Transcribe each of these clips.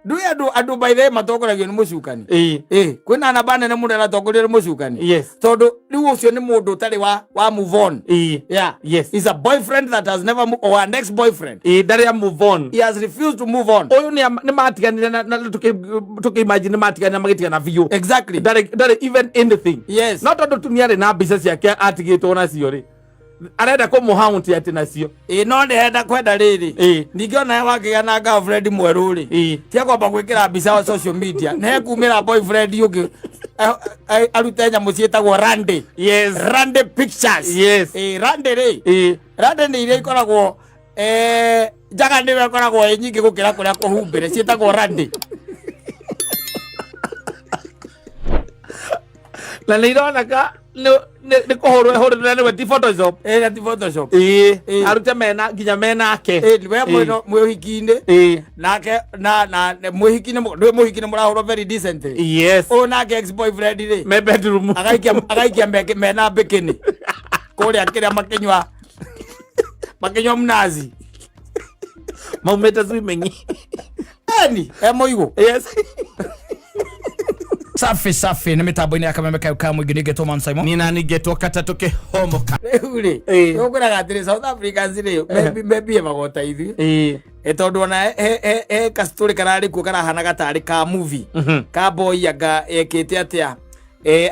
Ndũĩ andũ by the way matongoragio nĩ mũcukani. Ĩĩ. Ĩ, kwĩna namba nene mũno ĩratongorio nĩ mũcukani. Yes. Tondũ rĩu ũcio nĩ mũndũ ũtarĩ wa move on. Ĩĩ. Yeah. Yes. He's a boyfriend that has never or an ex-boyfriend. Ĩĩ, ndarĩ a move on. He has refused to move on. Ũyũ nĩ matiganire na tũkĩ imagine nĩ matiganire magĩtigana biũ. Exactly. Ndarĩ even anything. Yes. No tondũ tu nĩarĩ na mbica ciake atigĩtwo nacio rĩ, arenda kũmũhaunt atĩ nacio. Ĩ, no ndĩrenda kwenda rĩrĩ. Ĩĩ. Ningĩ ona wakĩgĩa na girlfriend mwerũ rĩ. Ĩĩ. Tia kwamba gwĩkĩra mbica wa social media. Nĩ hekumĩra boyfriend ũngĩ arute nyamũ ciĩtagwo Randy. Yes. Randy pictures. Yes. Ĩ, Randy rĩ. Ĩĩ. Randy nĩ iria ikoragwo njaga nĩwe ĩkoragwo ĩ nyingĩ gũkĩra kũrĩa kũhumbĩre, ciĩtagwo Randy. Na nĩ ironeka nĩ kũhũrwo ĩhũrĩtwo na nĩwe ti Photoshop. Ĩ, na ti Photoshop. Ĩĩ. Ĩĩ. Arute mena nginya menake. Ĩ, we mwĩno mwĩ ũhiki-inĩ. Ĩĩ. Nake na mwĩ ũhiki-inĩ ndwĩ mũhiki-inĩ mũrahũrwo very decently. Yes. Ũyũ nake ex boyfriend rĩ. Me bedroom. Agaikia mena bikini. Kũrĩa kĩrĩa makĩnyua mnazi. Maumĩte swimming. Eni, e mũigũ. Yes. Safi safi nĩ mĩtambo-inĩ ya kameme kayo ka mũingĩ nĩngetwo Man Simon. Nina ningetwo katatũ kĩhomoka. Rĩu rĩ, Ĩĩ. ũkwĩraga atĩrĩ South Africans rĩ, mebie magota ithuĩ. Ĩĩ. Ĩ, tondũ ona he kastori kararĩ kuo karahanaga tarĩ ka movie. Ka boy anga ekĩte atĩa.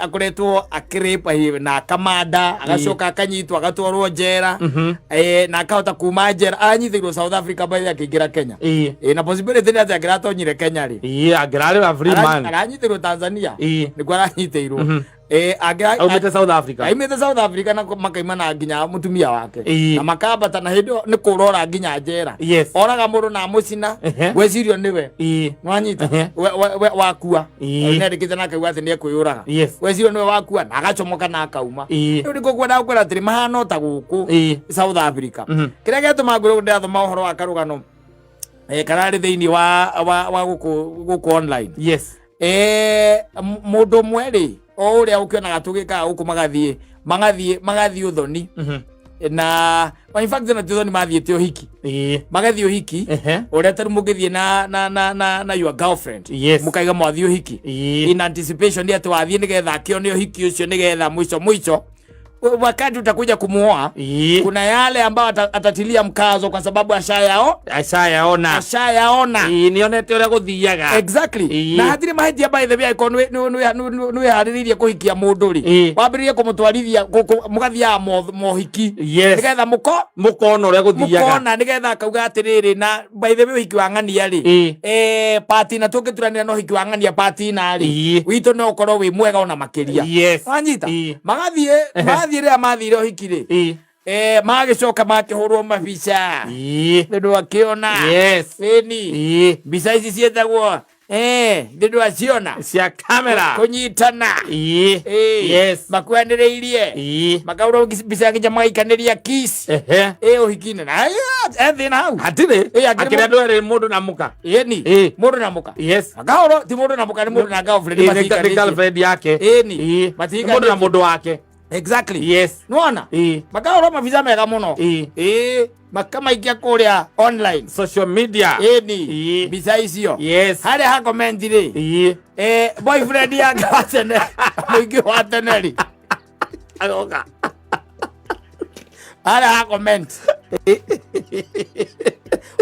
Akoretwo akĩrĩpa na akamanda, agacoka akanyitwo agatwarwo njera. Na akahota kuma njera, anyitĩirwo South Africa by akĩingĩra Kenya. Ĩĩ. Na possibility nĩ atĩ angĩratonyire Kenya rĩ. Ĩĩ, angĩrarĩ wa free man. Aranyitĩirwo Tanzania. Ĩĩ. Nĩkuo aranyitĩirwo. Angĩra Aumĩte South Africa. Aumĩte South Africa na makaima na nginya mũtumia wake. Ĩĩ. Na makambata na hĩndĩ ĩyo nĩ kũrora nginya njera. Yes. Oraga mũndũ na amũcina, Ehe. gwĩcirio nĩwe. Ĩĩ. Nwanyita? Ehe. We wakua. Ĩĩ. Nĩandĩkĩte na akauga atĩ nĩekwĩyũraga. Yes. Gwĩcirio nĩwe wakua na agacomoka na akauma. Ĩĩ. Rĩu nĩkuo kwenda gũkwĩra atĩrĩ mahana o ta gũkũ Ĩĩ. South Africa. Kĩrĩa gĩatũma ngwĩre ndĩrathoma ũhoro wa karũgano kararĩ thĩinĩ wa gũkũ online. Yes. Mũndũ ũmwe rĩ, o ũrĩa ũkĩonaga tũgĩkaga gũkũ magathiĩ ũthoni. Na, well, in fact, na ti ũthoni mathiĩte ũhiki. Ĩĩ. Magathiĩ ũhiki. Ehe. Ũrĩa tarĩu mũngĩthiĩ na your girlfriend. Yes. Mũkaiga mwathiĩ ũhiki. Ĩĩ. In anticipation atĩ wathiĩ nĩgetha akĩone ũhiki ũcio nĩgetha mũico mũico wakati utakuja kumuoa, Ĩĩ. kuna yale ambayo atatilia mkazo kwa sababu ashayaona. Ashayaona. Ĩĩ, nĩonete ũrĩa gũthiaga. Exactly. Ĩĩ. Na hatirĩ mahĩtia by the way angĩkorwo nĩwĩharĩrĩirie kũhikia mũndũ rĩ. Ĩĩ. Wambĩrĩrie kũmũtwarithia mũgathiaga mohiki. Yes. Nĩgetha mũkona ũrĩa gũthiaga. Mũkona nĩgetha akauga atĩrĩrĩ, na by the way ũhiki wa ng'ania rĩ. Ĩĩ. Party na tũngĩturanĩra na ũhiki wa ng'ania party na rĩ. Ĩĩ. Witũ no ũkorwo wĩ mwega ona makĩria. Yes. Wanyita? Ĩĩ. Magathiĩ rĩrĩa mathire ũhiki rĩ. Ĩĩ. Magĩcoka makĩhũrwo mabica. Ĩĩ. Nĩ ndwakĩona. Yes. Ĩni. Ĩĩ. Mbica ici ciĩtagwo nĩ ndwaciona. Cia kamera. Kũnyitana. Ĩĩ. Ĩĩ. Yes. Makuanĩrĩirie. Ĩĩ. Makahũrwo mbica nginya magaikanĩria kiss. Ehe. Ĩĩ, ũhiki-inĩ. Na, thĩna hau. Hatirĩ. Ĩĩ, akĩrĩ Akĩrĩ andũ erĩ mũndũ na mũka. Ĩni. Ĩĩ. Mũndũ na mũka. Yes. Makahũrwo ti mũndũ na mũka, nĩ mũndũ na girlfriend. Ĩĩ, nĩ Matihikanĩtie. girlfriend yake. Ĩni. Ĩĩ. Nĩ Matihikanĩtie. mũndũ na mũndũ wake. Exactly. Yes. Nĩwona? Ĩĩ. Makahũrwo mabica mega mũno. Ĩĩ. Ĩĩ, makamaikia kũrĩa online. Social media. Ĩni. Ĩĩ. Mbica icio. Yes. Harĩa ha comment rĩ. Ĩĩ. Boyfriend yake wa tene, mũingĩ wa tene rĩ. Agoka. Harĩa ha comment.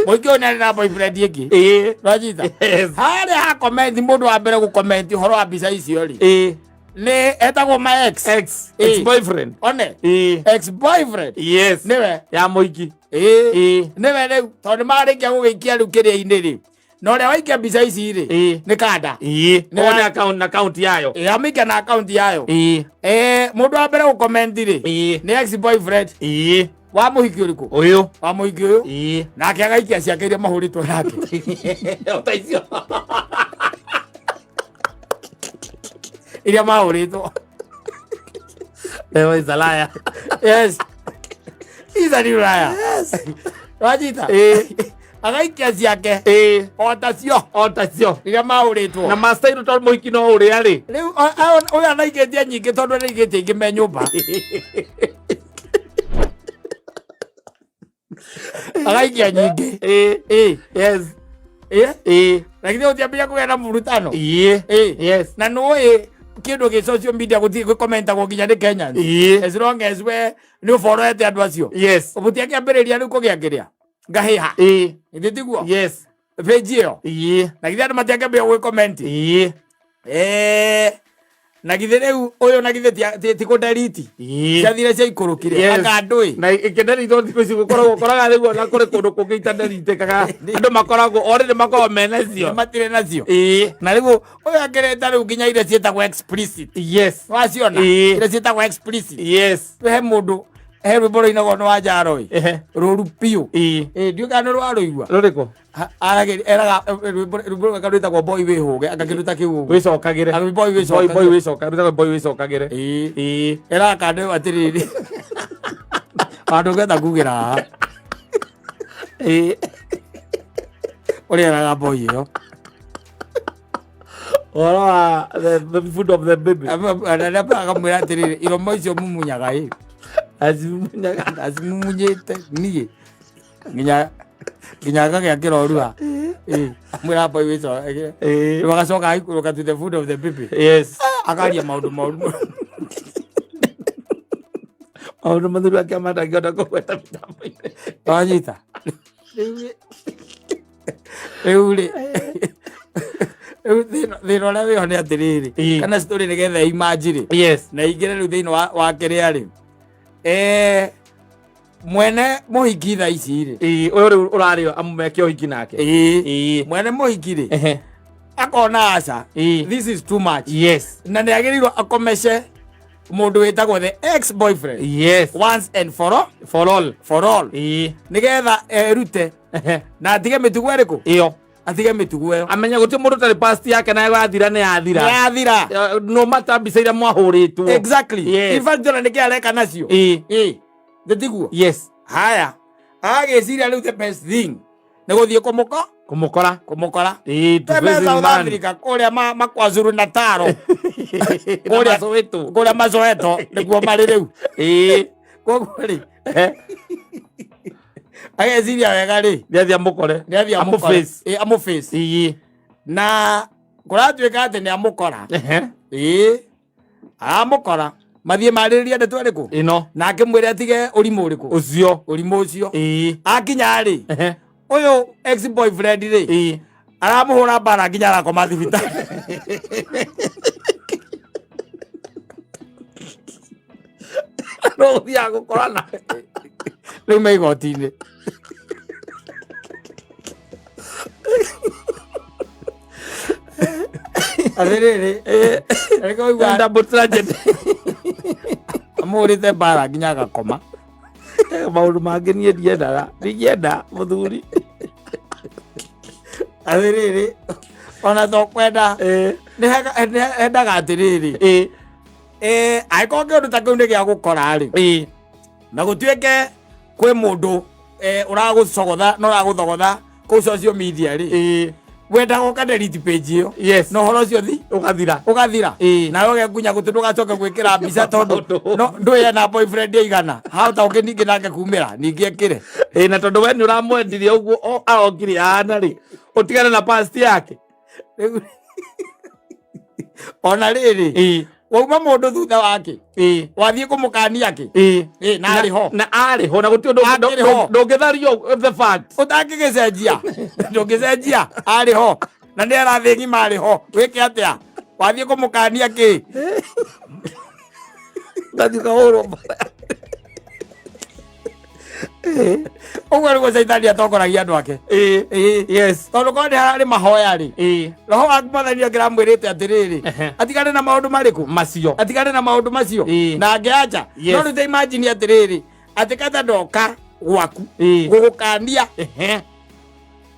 Mũingĩ ũyũ nĩarĩ na boyfriend ĩngĩ. Ĩĩ. Rwanyita? Yes. Harĩa ha comment mũndũ wa mbere gũcomment ũhoro wa mbica icio rĩ. Ĩĩ. Nĩ etagwo my ex. Ex. Ĩĩ. Ex boyfriend. One. Ĩĩ. Ex boyfriend. Yes. Nĩwe. Ya mũingĩ. Ĩĩ. Ĩĩ. Nĩwe rĩu tondũ nĩmarĩkia gũgĩikia rĩu kĩrĩa-inĩ rĩ. Na ũrĩa waikia mbica ici rĩ. Ĩĩ. Nĩ kanda. Ĩĩ. Nĩ One account account yayo. Ĩĩ, amĩikia na account yayo. Ĩĩ. Mũndũ wa mbere gũcomment rĩ. Ĩĩ. Nĩ ex boyfriend. Ĩĩ. Wa mũhiki ũrĩkũ? Ũyũ. Wa mũhiki ũyũ. Ĩĩ. Nake agaikia ciake iria mahũrĩtwo nake. O ta icio. Iria mahũrĩtwo. Ewe is a liar. Yes. He's a new liar. Yes. Wanyita? Ĩĩ. Agaikia ciake. Ĩĩ. O ta cio. O ta cio. Iria mahũrĩtwo. Na master tondũ mũhiki no ũrĩa rĩ. Rĩu ũyũ anaikĩtie nyingĩ tondũ anaikĩtie ingĩ me nyũmba. Agaikia nyingĩ. Ĩĩ. Ĩĩ. Yes. Ĩ? Ĩ. Na githĩ ũtiambia kũgĩa na mvurutano? Ĩ. Ĩ. Yes. Na nĩũĩ kĩndũ gĩ social media gũtirĩ gũkomentagwo nginya nĩ Kenyans. Ĩ. As long as we nĩ ũboroete andũ acio. Yes. Mũtiakĩambĩrĩria rĩu kũgĩa kĩrĩa? Ngahĩha. Ĩ. Githĩ tiguo? Yes. Page ĩyo. Ĩ. Na githĩ andũ matiakĩambia gwĩkomenti? Ĩ. Eh, na githĩ rĩu ũyũ na githĩ ti kũnderiti Ĩ. ciathire ciaikũrũkire Yes. anga ndũĩ Na ĩkĩnderitwo thikũ ici gũkoragwo ũkoraga rĩu ona kũrĩ kũndũ kũngĩ itaderitĩkaga andũ makoragwo already makoragwo mena cio. matirĩ nacio. Ĩ. Na rĩu ũyũ akĩreta rĩu nginya iria ciĩtagwo explicit. Yes. Waciona? Ĩ. Iria ciĩtagwo explicit. Yes. He mũndũ he rwĩmbo rũinagwo nĩ wa Njaro ĩ. Ehe. Rũru biũ. Ĩ. Ĩ, ndiũĩ kana nĩ rwarũigua. Rũrĩkũ? Eraga rwĩmbo rwake rwĩtagwo boy wĩhũge, anga kĩndũ ta kĩu ũguo. Wĩcokagĩre. Anga boy Boy boy wĩcokagĩre. wĩcokagĩre. Rwĩtagwo boy wĩcokagĩre. Ĩ. Ĩ. Eraga kandũ atĩrĩrĩ, handũ ngenda kugĩra haha. Ĩ. Ũrĩa eraga boy ĩyo. Ũhoro wa the food of the baby. Akamwĩra atĩrĩrĩ, iromo icio mumunyaga ĩ. Acimunyaga. Acimumunyĩte niĩ nginya ngagĩa kĩrorua. Ĩ, amwĩra boy wĩcokagĩre. Ĩ. Rĩu agacoka agaikũrũka to the food of the baby. Yes. Akaria maũndũ moru mũno. Maũndũ matheru akĩa matangĩhota kũgweta mĩtambo-inĩ. Wanyita? Rĩu rĩ, rĩu thĩna ũrĩa wĩho nĩ atĩrĩrĩ, Ĩ. kana story nĩgetha imanji rĩ, Yes. na ingĩre rĩu thĩinĩ wa kĩrĩa rĩ, mwene mũhiki thaa ici rĩ, Ĩ, ũyũ rĩu ũrarĩ amũmeke ũhiki nake. ĩ, Ĩ. mwene mũhiki rĩ, Ehe. akona aca, Ĩ. this is too much. Yes. Na nĩ agĩrĩirwo akomece mũndũ wĩtagwo the ex boyfriend Yes. once and for all, For all. for all. Ĩ. Nĩgetha erute Ehe. na atige mĩtugo ĩrĩkũ? Ĩyo. Atige mĩtugo ĩyo. Amenya gũtirĩ mũndũ ũtarĩ past yake na yathira nĩ yathira. Yathira. No matter mbica iria mwahũrĩtwo. Exactly. Yes. In fact, ona nĩkĩ areka nacio? Ĩ. Ĩ. Ndĩtiguo? Yes. Haya. Agĩciria rĩu the best thing nĩ gũthiĩ kũmũko Kũmũkora. kũmũkora. Ĩ, to Teme face South man. Africa kũrĩa makwazuru Natal. Kũrĩa Soweto. Kũrĩa Masoweto nĩkuo marĩ rĩu. Ĩ. Koguo rĩ, ageciria wega rĩ, Nĩathiĩ amũkore. nĩathiĩ amũkore. Amũface. Ĩ, amũface. Ĩ. Na kũratuĩka atĩ nĩ amũkora. Ehe. Ĩ, aramũkora mathiĩ marĩrĩria ndeto ĩrĩkũ? Ĩno. Na akĩmwĩre atige ũrimũ ũrĩkũ? Ũcio. Ũrimũ ũcio. Ĩ. Akinya rĩ, Ehe. ũyũ ex boyfriend rĩ, Ĩ. aramũhũra mbara nginya arakoma thibitarĩ. No ũthiaga gũkorana. Rĩu me igoti-inĩ. Atĩrĩrĩ, reke ũigua Double tragedy. amũhũrĩte mbara nginya agakoma. Maũndũ mangĩ niĩ ndiendaga. Ndingĩenda mũthuri. Atĩrĩrĩ, ona to kwenda nĩ hendaga atĩrĩrĩ, Ĩ. angĩkorwo kĩũndũ ta kĩu nĩ gĩa gũkora rĩ, Ĩ. na gũtuĩke kwĩ mũndũ ũragũcogotha na ũragũthogotha kũu social media rĩ, Ĩ. wendaga ũka delete page ĩyo Yes. na ũhoro ũcio thi Ũgathira. ũgathira. Ĩ. Nawe ũgekunya gũtũ ndũgacoke gwĩkĩra mbica tondũ Tondũ. no ndũĩ ena boyfriend aigana hahota ũngĩ ningĩ nake kumĩra ningĩ ekĩre. Ĩ, na tondũ we nĩ ũramwendirie ũguo arokire ahana rĩ, ũtigane na past yake. Rĩu ona rĩrĩ, Ĩ. wauma mũndũ thutha wake, Ĩ. wathiĩ kũmũkania kĩ? Ĩ. Ĩ, na arĩ ho. Na arĩ ho na gũtirĩ ũndũ Akĩrĩ ho. ndũngĩthario the fact. Ũtangĩgĩcenjia, ndũngĩcenjia, arĩ ho na nĩ arathiĩ ng'ima, arĩ ho, wĩke atĩa? Wathiĩ kũmũkania kĩ? Ũgathiĩ ũkahũrwo mbara. Ũguo nĩguo caitani atongoragia andũ ake. Ĩ. Ĩ. Yes. Tondũ korwo nĩ hararĩ mahoya rĩ, Ĩ. roho wa mwathani angĩramwĩrĩte atĩrĩrĩ, Ehe. atigane na maũndũ marĩkũ? Macio. Atigane na maũndũ macio. Ĩ. Na angĩanja. Yes. No rĩu ta imagine atĩrĩrĩ, atĩ kata ndoka gwaku Ĩ. gũgũkania, Ehe.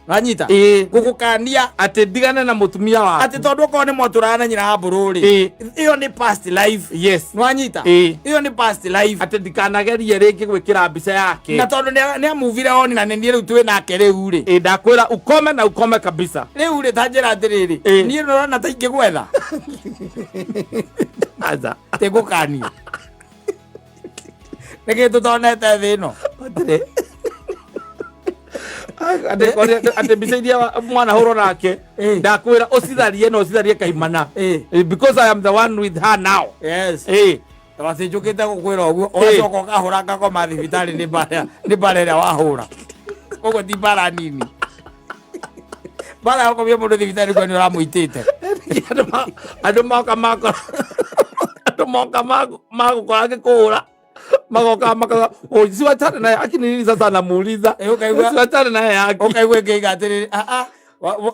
wanyita? Ĩ. Gũgũkania Atĩ ndigane na mũtumia waku. atĩ tondũ okorwo nĩ mwatũraga na nyina wa mbũrũ rĩ, Ĩ. ĩyo nĩ past life. Yes. Nĩwanyita? Ĩ. Ĩyo nĩ past life. Atĩ ndikanagerie rĩngĩ gwĩkĩra mbica yake. Na tondũ nĩ amuvire on na nĩ niĩ rĩu twĩ nake rĩu rĩ, Ĩ, ndakwĩra ukome na ukome kabisa. Rĩu rĩ, ta njĩra atĩrĩrĩ, Ĩ. niĩ nĩũrona ta ingĩgwetha Aca. tĩngũkania nĩkĩ tũtonete thĩ ĩno? Gũtirĩ. Atĩ mbica iria mwana hũrwo nake Eh. ndakwĩra ũcitharie na ũcitharie kaimana. Eh. Because I am the one with her now. Yes. Eh. Wacinjũkĩte gũkwĩra ũguo ũgacoka ũkahũra ngakoma thibitarĩ nĩ mbara, nĩ mbara ĩrĩa wahũra, koguo ti mbara nini, mbara ya gũkomia mũndũ thibitarĩ kuo nĩ ũramũitĩte. Andũ moka makora, andũ moka magũkora ngĩkũhũra, magoka makaga, "Oh, siwachane naye aki ni nini sasa anamuuliza?" Eh, ukaigua- Siwachane naye aki. Ũkaigua ĩngĩiga atĩrĩrĩ, "Ah, ah,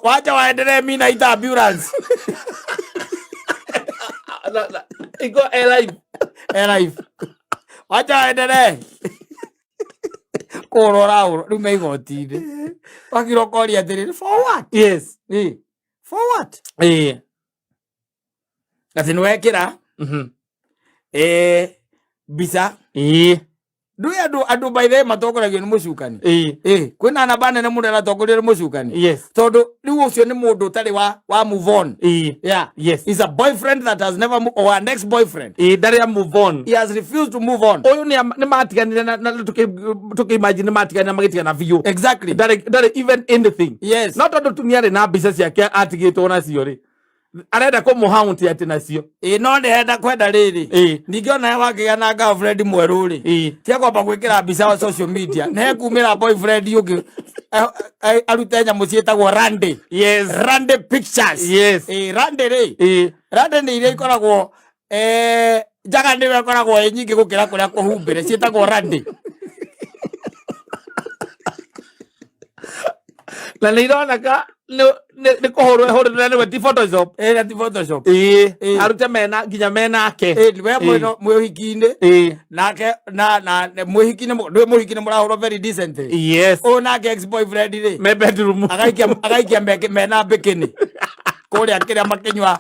wacha waendelee, mi naita ambulance." Iko alive. Alive, wacha waendelee kũhũrwo, ũrahũrwo rĩu me igoti-inĩ, wakira ũkoria atĩrĩrĩ, for what? Yes. Eh, for what? Eh. Atĩ nĩ wekĩra mbica. Ndũĩ andũ by the way matongoragio nĩ mũcukani. Kwĩna namba nene mũno ĩratongorio nĩ mũcukani. Tondũ rĩu ũcio nĩ mũndũ ũtarĩ wa move on. Yeah. He's a boyfriend that has never or an ex boyfriend. Ndarĩ a move on. He has refused to move on. Ũyũ nĩ matiganire na tũkĩ imagine nĩ matiganire, magĩtigana biũ. Ndarĩ even anything. No tondũ tu nĩ arĩ na mbica ciake atigĩtwo nacio rĩ, arenda kũmũhaunt atĩ nacio. Ĩ, no nĩ kwenda rĩrĩ. Ningĩ ona wakĩgĩa na girlfriend mwerũ rĩ, tia kwamba gwĩkĩra mbica wa social media, nĩ hekumĩra boyfriend ũngĩ arute nyamũ ciĩtagwo rande. Rande pictures. Ĩ, rande rĩ, rande nĩ iria ikoragwo njaga nĩwe ĩkoragwo ĩ nyingĩ gũkĩra kũrĩa kũhumbĩre, ciĩtagwo rande. Na nĩ ironeka nĩ kũhũrwo ĩhũrĩtwo na nĩwe ti Photoshop. Ĩ, na ti Photoshop. Arute mena nginya menake. Ĩ, we mwĩno mwĩ ũhiki-inĩ nake na mwĩ ũhiki-inĩ, ndũĩ mũhiki-inĩ mũrahũrwo very decent. Ũyũ nake ex boyfriend rĩ, me bedroom, agaikia mena bikini kũrĩa kĩrĩa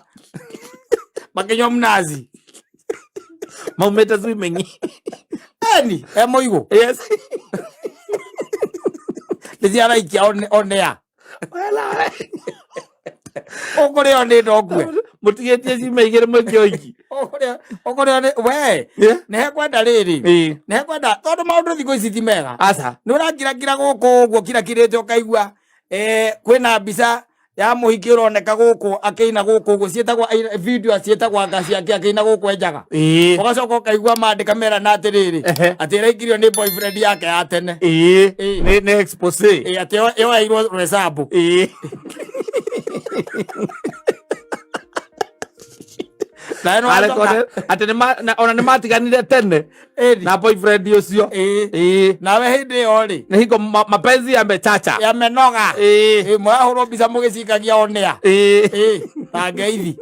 makĩnyua mnazi. Maumĩte swimming. Eni e mũigũ. Nĩ araikia on air. Ũkũrĩo nĩ ndokue. Mũtigĩtie ciumia 2 mwĩke oiki. Ũkũrĩo nĩ we. Nĩ hekwenda rĩrĩ, nĩ hekwenda tondũ maũndũ thikũ ici ti mega. Aca. Nĩ ũrakirakira gũkũ ũguo kirakirĩte, ũkaigua kwĩna mbica ya mũhiki ũroneka gũkũ akĩina gũkũ ũguo, ciĩtagwo video ciĩtagwo anga ciake akĩina gũkũ enjaga. Ũgacoka ũkaigua mandĩka merana atĩrĩrĩ, atĩ ĩraikirio nĩ boyfriend yake ya tene. Nĩ expose. Atĩ yoeirwo Roysambu. Na ĩno Atĩ ona nĩ matiganire tene na boyfriend ũcio. Nawe hĩndĩ ĩyo rĩ, Nĩ hingo mapenzi yamechacha. Yamenoga. Mũrahũrwo mbica mũgĩcikagia onea. Na ngeithi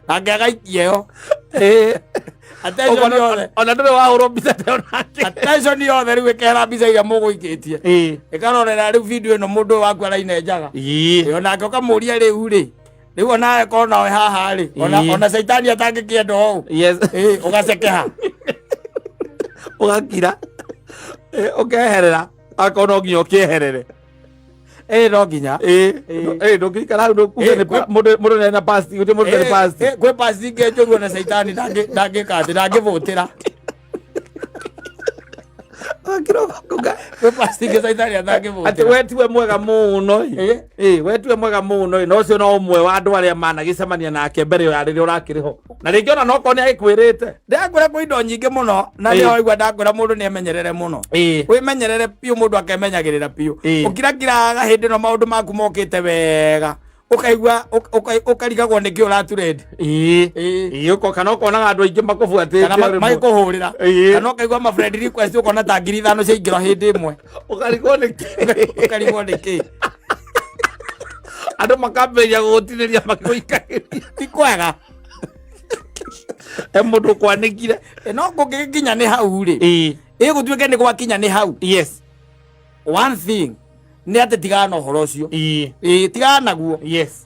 nake agaikia ĩyo attention yothe. Ona ndũrĩ wahũrwo mbica ta ĩyo nake. Attention yothe rĩu ĩkehera mbica iria mũgũikĩtie, ĩkarorera rĩu video ĩno mũndũ ũyũ waku araina njaga. Ĩyo nake ũkamũria rĩu rĩ, rĩu onawe korwo nawe haha rĩ, ona ona caitani atangĩkĩenda ũũ. Ũgacekeha. Ũgakira. Ũkeherera akorwo no nginya ũkĩeherere. Ĩ, no nginya. Ndũngĩikara hau ndũkuge nĩ mũndũ nĩ na past, gũtirĩ mũndũ nĩ past. Kwĩ past ingĩ njũru ona caitani ndangĩka atĩ ndangĩbũtĩra. Ũgakira ũgakuga Kwĩ past ingĩ caitani atĩ atangĩbũtĩra. We tiwe mwega mũno ĩ. Ĩ, we tiwe mwega mũno ĩ, na ũcio no ũmwe wa andũ arĩa managĩcemania nake mbere ya rĩrĩa ũrakĩrĩ ho, na rĩngĩ ona no korwo nĩ agĩkwĩrĩte. Ndakwĩra kwĩ indo nyingĩ mũno na nĩ waigua ndakwĩra mũndũ nĩ emenyerere mũno. Wĩmenyerere biũ, mũndũ akemenyagĩrĩra biũ. Ũkirakiraga hĩndĩ ĩno maũndũ maku mokĩte wega, ũkaigua ũkarigagwo nĩkĩ ũraturendi. Ĩ, kana ũkonaga andũ aingĩ makũbuatĩte Kana rĩmwe. magĩkũhũrĩra. Kana ũkaigua ma friend request, ũkona ta 5,000 ciaingĩra hĩndĩ ĩmwe. Ũkarigwo nĩ kĩ. Ũkarigwo nĩkĩ. Andũ makambĩrĩria gũgũtinĩria makĩgũikagĩria. Ti kwega. He mũndũ ũkwanĩkire. Ĩ, no kũngĩgĩkinya nĩ hau rĩ, ĩ gũtuĩke nĩ gwakinya nĩ hau, one thing nĩ atĩ tigana na ũhoro ũcio. Ĩ, tigana naguo.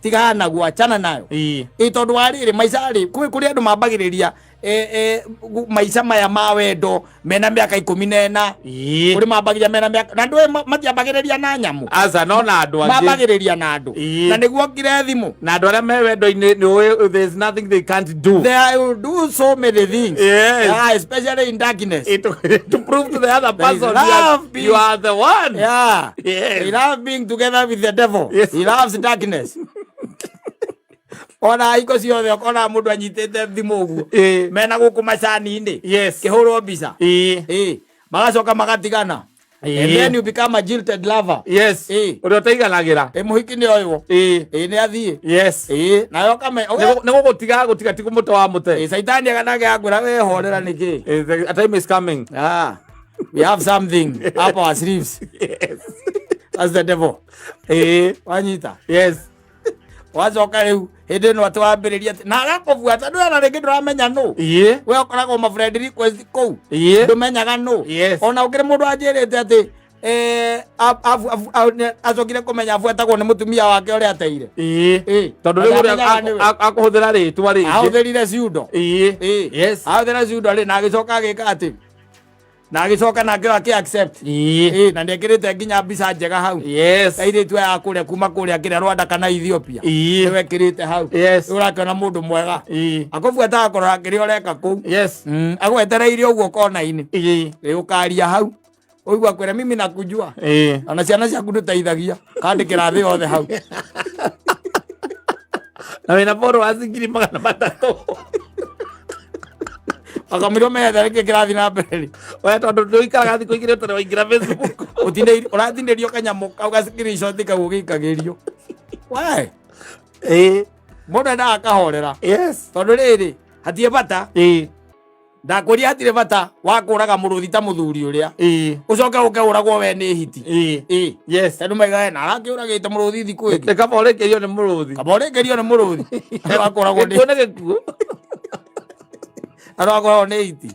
Tigana naguo, achana nayo. Ĩ, tondũ wa rĩrĩ maica rĩ, kwĩ kũrĩ andũ mambagĩrĩria. Maica maya ma wendo mena mĩaka 14. Kũrĩ mambagiria mena mĩaka na ndũĩ matiambagĩrĩria na nyamũ. Aca no na andũ angĩ. Mambagĩrĩria na andũ. Na nĩguo ngire thimũ. Na andũ arĩa me wendo-inĩ nĩ ũĩ there's nothing they can't do. They will do so many things. Yes. Yeah, especially in darkness. To prove to the other There is person love you are the one. Yeah. Yes. He loves being together with the devil. Yes. He loves darkness. Ona hingo ciothe ũkona mũndũ anyitĩte thimũ ũguo mena gũkũ macani-inĩ Yes. kĩhũrwo mbica. Magacoka magatigana. And then you become a jilted lover. Yes. Ũrĩa ũtaiganagĩra. Mũhiki nĩ oywo. Nĩ athiĩ. Yes. Nayo kame Nĩ gũgũtiga gũtiga ti kũmũte wa mũte. Caitani aganake akwĩra we horera nĩkĩ. A time is coming. We have something up our sleeves. Yes. That's the devil. Wanyita. Yes. Wacoka rĩu hĩndĩ ĩno atĩ wambĩrĩria atĩ na agakũbuata ndũĩ ona rĩngĩ ndũramenya nũ. We ũkoragwo ma friend request kũu. Ndũmenyaga nũ. Yes. Ona ũkĩrĩ mũndũ anjĩrĩte atĩ acokire kũmenya abuatagwo nĩ mũtumia wake ũrĩa ateire. Tondũ rĩu ũrĩa Ndamenyaga nĩwe. akũhũthĩra rĩtwa rĩngĩ. Ahũthĩrire ciundo. Yes. Ahũthĩra ciundo rĩ na agĩcoka agĩka atĩ na agĩcoka nake akĩ accept. Na nĩekĩrĩte nginya mbica njega hau. Yes. Airĩtu aya a kũrĩa kuma kũrĩa kĩrĩa Rwanda kana Ethiopia. Nĩwe ekĩrĩte hau. Yes. Rĩu ũrakĩona mũndũ mwega. Akũbuataga kũrora kĩrĩa ũreka kũu. Yes. Agwetereire ũguo kona-inĩ. Ũkaria hau. Ũigua kwĩra mimi nakujua. Ona ciana ciaku ndũteithagia. Kandĩkĩra thĩ yothe hau. Na wĩna followers 300,000. Akamwĩra ũmenyete nĩkĩ kĩrathiĩ na mbere rĩ. We tondũ ndũikaraga thikũ igĩrĩ ũtarĩ waingĩra Facebook. Ũratindĩrio kanyamũ kau ga screenshot kau ũgĩikagĩrio. We. Mũndũ endaga akahorera. Yes. Tondũ rĩrĩ, hatirĩ bata. Ndakwĩria hatirĩ bata wa kũraga mũrũthi ta mũthuri ũrĩa. Ũcoke ũke ũragwo we nĩ hiti. Yes. Tondũ maigaga na arakĩũragĩte mũrũthi thikũ ĩngĩ. Nĩ kaba ũrĩkĩrio nĩ mũrũthi. Kaba ũrĩkĩrio nĩ mũrũthi. Andũ akũragwo nĩ Gĩkuũ nĩ gĩkuũ. Andũ akũragwo nĩ hiti.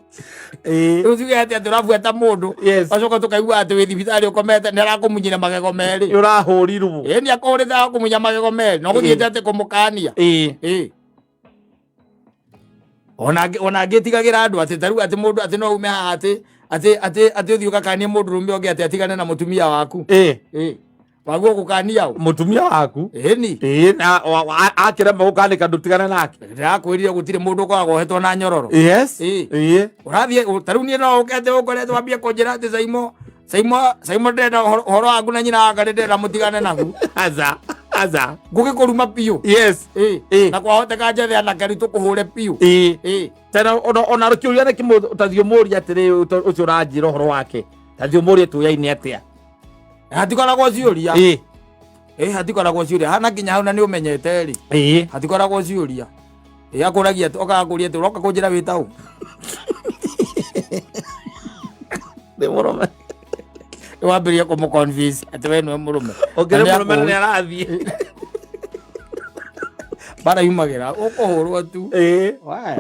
Rĩu tuge atĩ atĩ ũrabuata mũndũ. Yes. Wacoka tũkaigua atĩ wĩ thibitarĩ ũkomete nĩ arakũmunyire magego merĩ. Ũrahũrirwo. Nĩ akũhũrĩte agakũmunya magego merĩ. Na ũgũthiĩte atĩ kũmũkania. Ona ngĩtigagĩra andũ atĩ ta rĩu atĩ mũndũ atĩ no ume haha atĩ atĩ atĩ atĩ ũthiĩ ũgakanie mũndũ rũme ũngĩ atĩ atigane na mũtumia waku. Waguo gũkania ũ? Mũtumia waku? Ĩni. Na akĩrema gũkanĩka ndũtigane nake. Ndĩrakwĩrire gũtirĩ mũndũ ũkoragwo ohetwo na nyororo. Yes. Ũrathiĩ, ta rĩu niĩ no ũke atĩ ũkoretwo wambie kũnjĩra atĩ Saimo, Saimo, Saimo ndĩrenda ũhoro waku na nyina waka ndĩrenda mũtigane naguo. Aca, aca. Ngũgĩkũruma biũ. Yes. Na kwahoteka njethe anake rĩu tũkũhũre biũ. Tena ona kĩũria nĩ kĩmwe ũtathiĩ ũmũrie atĩrĩ, ũcio ũranjĩra ũhoro wake. Tathiĩ ũmũrie tũyaine atĩa. Hatikoragwo ciũria. Hatikoragwo ciũria. Hana nginya hau na nĩ ũmenyete rĩ. Hatikoragwo ciũria. Akũragia atĩ, okaga kũria atĩ, ũroka kũnjĩra wĩ ta ũ? Nĩ mũrũme. Nĩ wambĩrĩria kũmũ convince atĩ we nĩwe mũrũme. Ũngĩrĩ Na nĩ mũrũme na nĩ akũũĩ. arathiĩ. Bara yumagĩra, ũkũhũrwo tu. Why?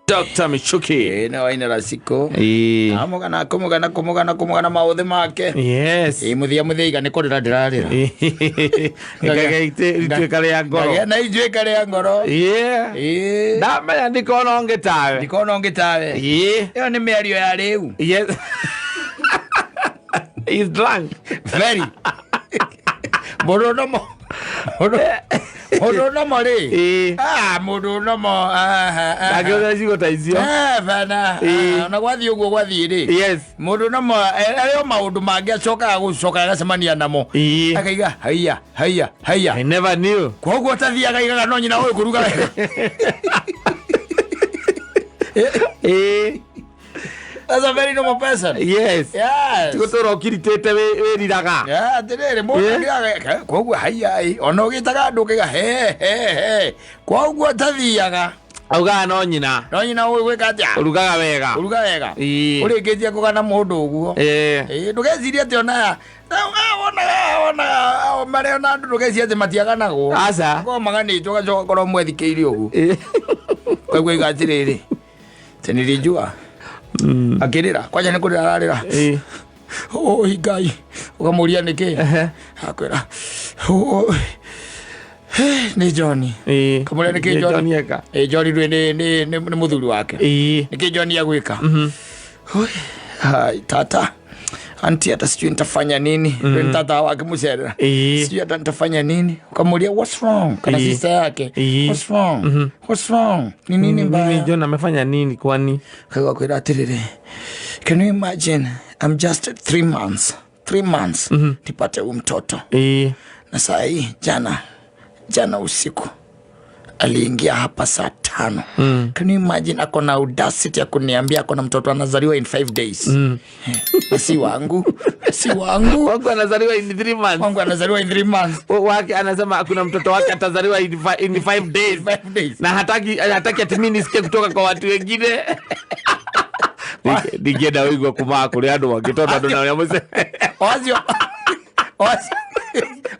Dr. Michuki. Nĩ waina Raciko. Amũgana, kũmũgana, kũmũgana, kũmũgana maũthĩ make. Yes. Mũthia mũthia nĩ kũrĩra ndĩrarĩra. Ituĩka rĩa ngoro. Ngagĩa na ituĩka rĩa ngoro. Ndamenya ndikona ũngĩ tawe. Ndikona ũngĩ tawe. Ĩyo nĩ mĩario ya rĩu. Yes. He's drunk. Very. Mũndũ nomo. Mũndũ nomo rĩ. Mũndũ nomo. Ndangĩhũthĩra ciugo ta icio. Bana. Ona gwathiĩ ũguo gwathiĩ rĩ. Yes. Mũndũ nomo, arĩ o maũndũ mangĩ acokaga gũcoka agacemania namo. Akaiga, haiya, haiya, haiya. I never knew. Koguo atathiaga aigaga no nyina ũyũ kũruga wega. That's a very normal person. Yes. Yes. Ti gũtũra ũkiritĩte wĩriraga. Yeah, atĩrĩrĩ, mũndũ akĩraga, koguo haiya, ona ũgĩtaga andũ ũkaiga, he, he, he. Koguo atathiaga. Augaga no nyina. No nyina ũyũ gwĩka atĩa? Ũrugaga wega. Ũruga wega. Ũrĩkĩtie kũgana mũndũ ũguo. Ndũgecirie atĩ ona wonaga, marĩa ona andũ ndũgecirie atĩ matiaganagwo. Aca. Korwo maganĩtwo ũgacoka ũkorwo mwethikĩire ũguo. Koguo iga atĩrĩrĩ, atĩ nilijua. Akĩrĩra, kwanja nĩ kũrĩra ararĩra. Oi Ngai, ũkamũria nĩkĩ? Akwĩra, Nĩ John. Ĩĩ. Kamũria nĩkĩ John John eka? Ĩ, John rĩ nĩ mũthuri wake. Ĩĩ. Nĩkĩ John agwĩka? Oi, hai tata, anti, hata sijui nitafanya nini. Mm. Tata wake mucerera. Ĩĩ. Sijui hata nitafanya nini. Ukamuulia, "What's wrong?" Kana Ĩĩ. sister yake. Ĩĩ. "What's wrong? What's wrong? Ni nini mbaya?" Mimi John amefanya nini kwani? Kaigua kwĩra atĩrĩrĩ, "Can you imagine, I'm just 3 months, 3 months nipate huyu mtoto, Ĩĩ. na saa hii jana usiku aliingia hapa saa 5. Can you imagine, ako na audacity ya kuniambia ako na mtoto anazaliwa in 5 days. Na si wangu, si wangu." Wangu anazaliwa in 3 months. Wangu anazaliwa in 3 months. Wake anasema kuna mtoto wake atazaliwa in 5 days. 5 days. Na hataki ati mimi nisikie kutoka kwa watu wengine. Ndingĩenda wĩigua kumaga kũrĩ andũ angĩ tondũ andũ na ũrĩa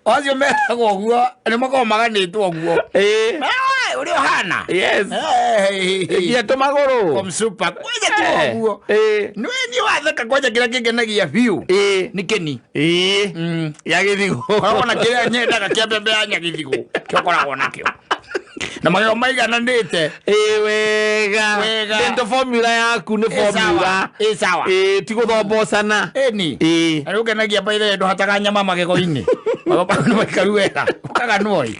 Acio metagwo ũguo nĩ makoragwo maganĩtwo ũguo. Ĩĩ. Ũrĩa ũhana. Yes. Nginya tũmagũrũ. Komsupa kwanja tu ũguo. Ĩĩ. Nĩwe niĩ watheka kwanja kĩrĩa kĩngenagia biũ Ĩĩ. nĩ kĩni. Ĩĩ. Ya gĩthigũ. Koragwo na kĩrĩa nyendaga kĩa mbembe ya nyagithigũ, kĩo koragwo nakĩo na magego maigananĩte. Ĩĩ, wega. Wega. Dental formula yaku nĩ Ĩ sawa. formula. Ĩ sawa. Ĩĩ, ti gũthombocana. Ĩni. Ĩĩ. Na rĩu ngenagia by the way ndũhataga nyama magego-inĩ, magego maku nĩ maikaru wega ũkaganwo ĩ.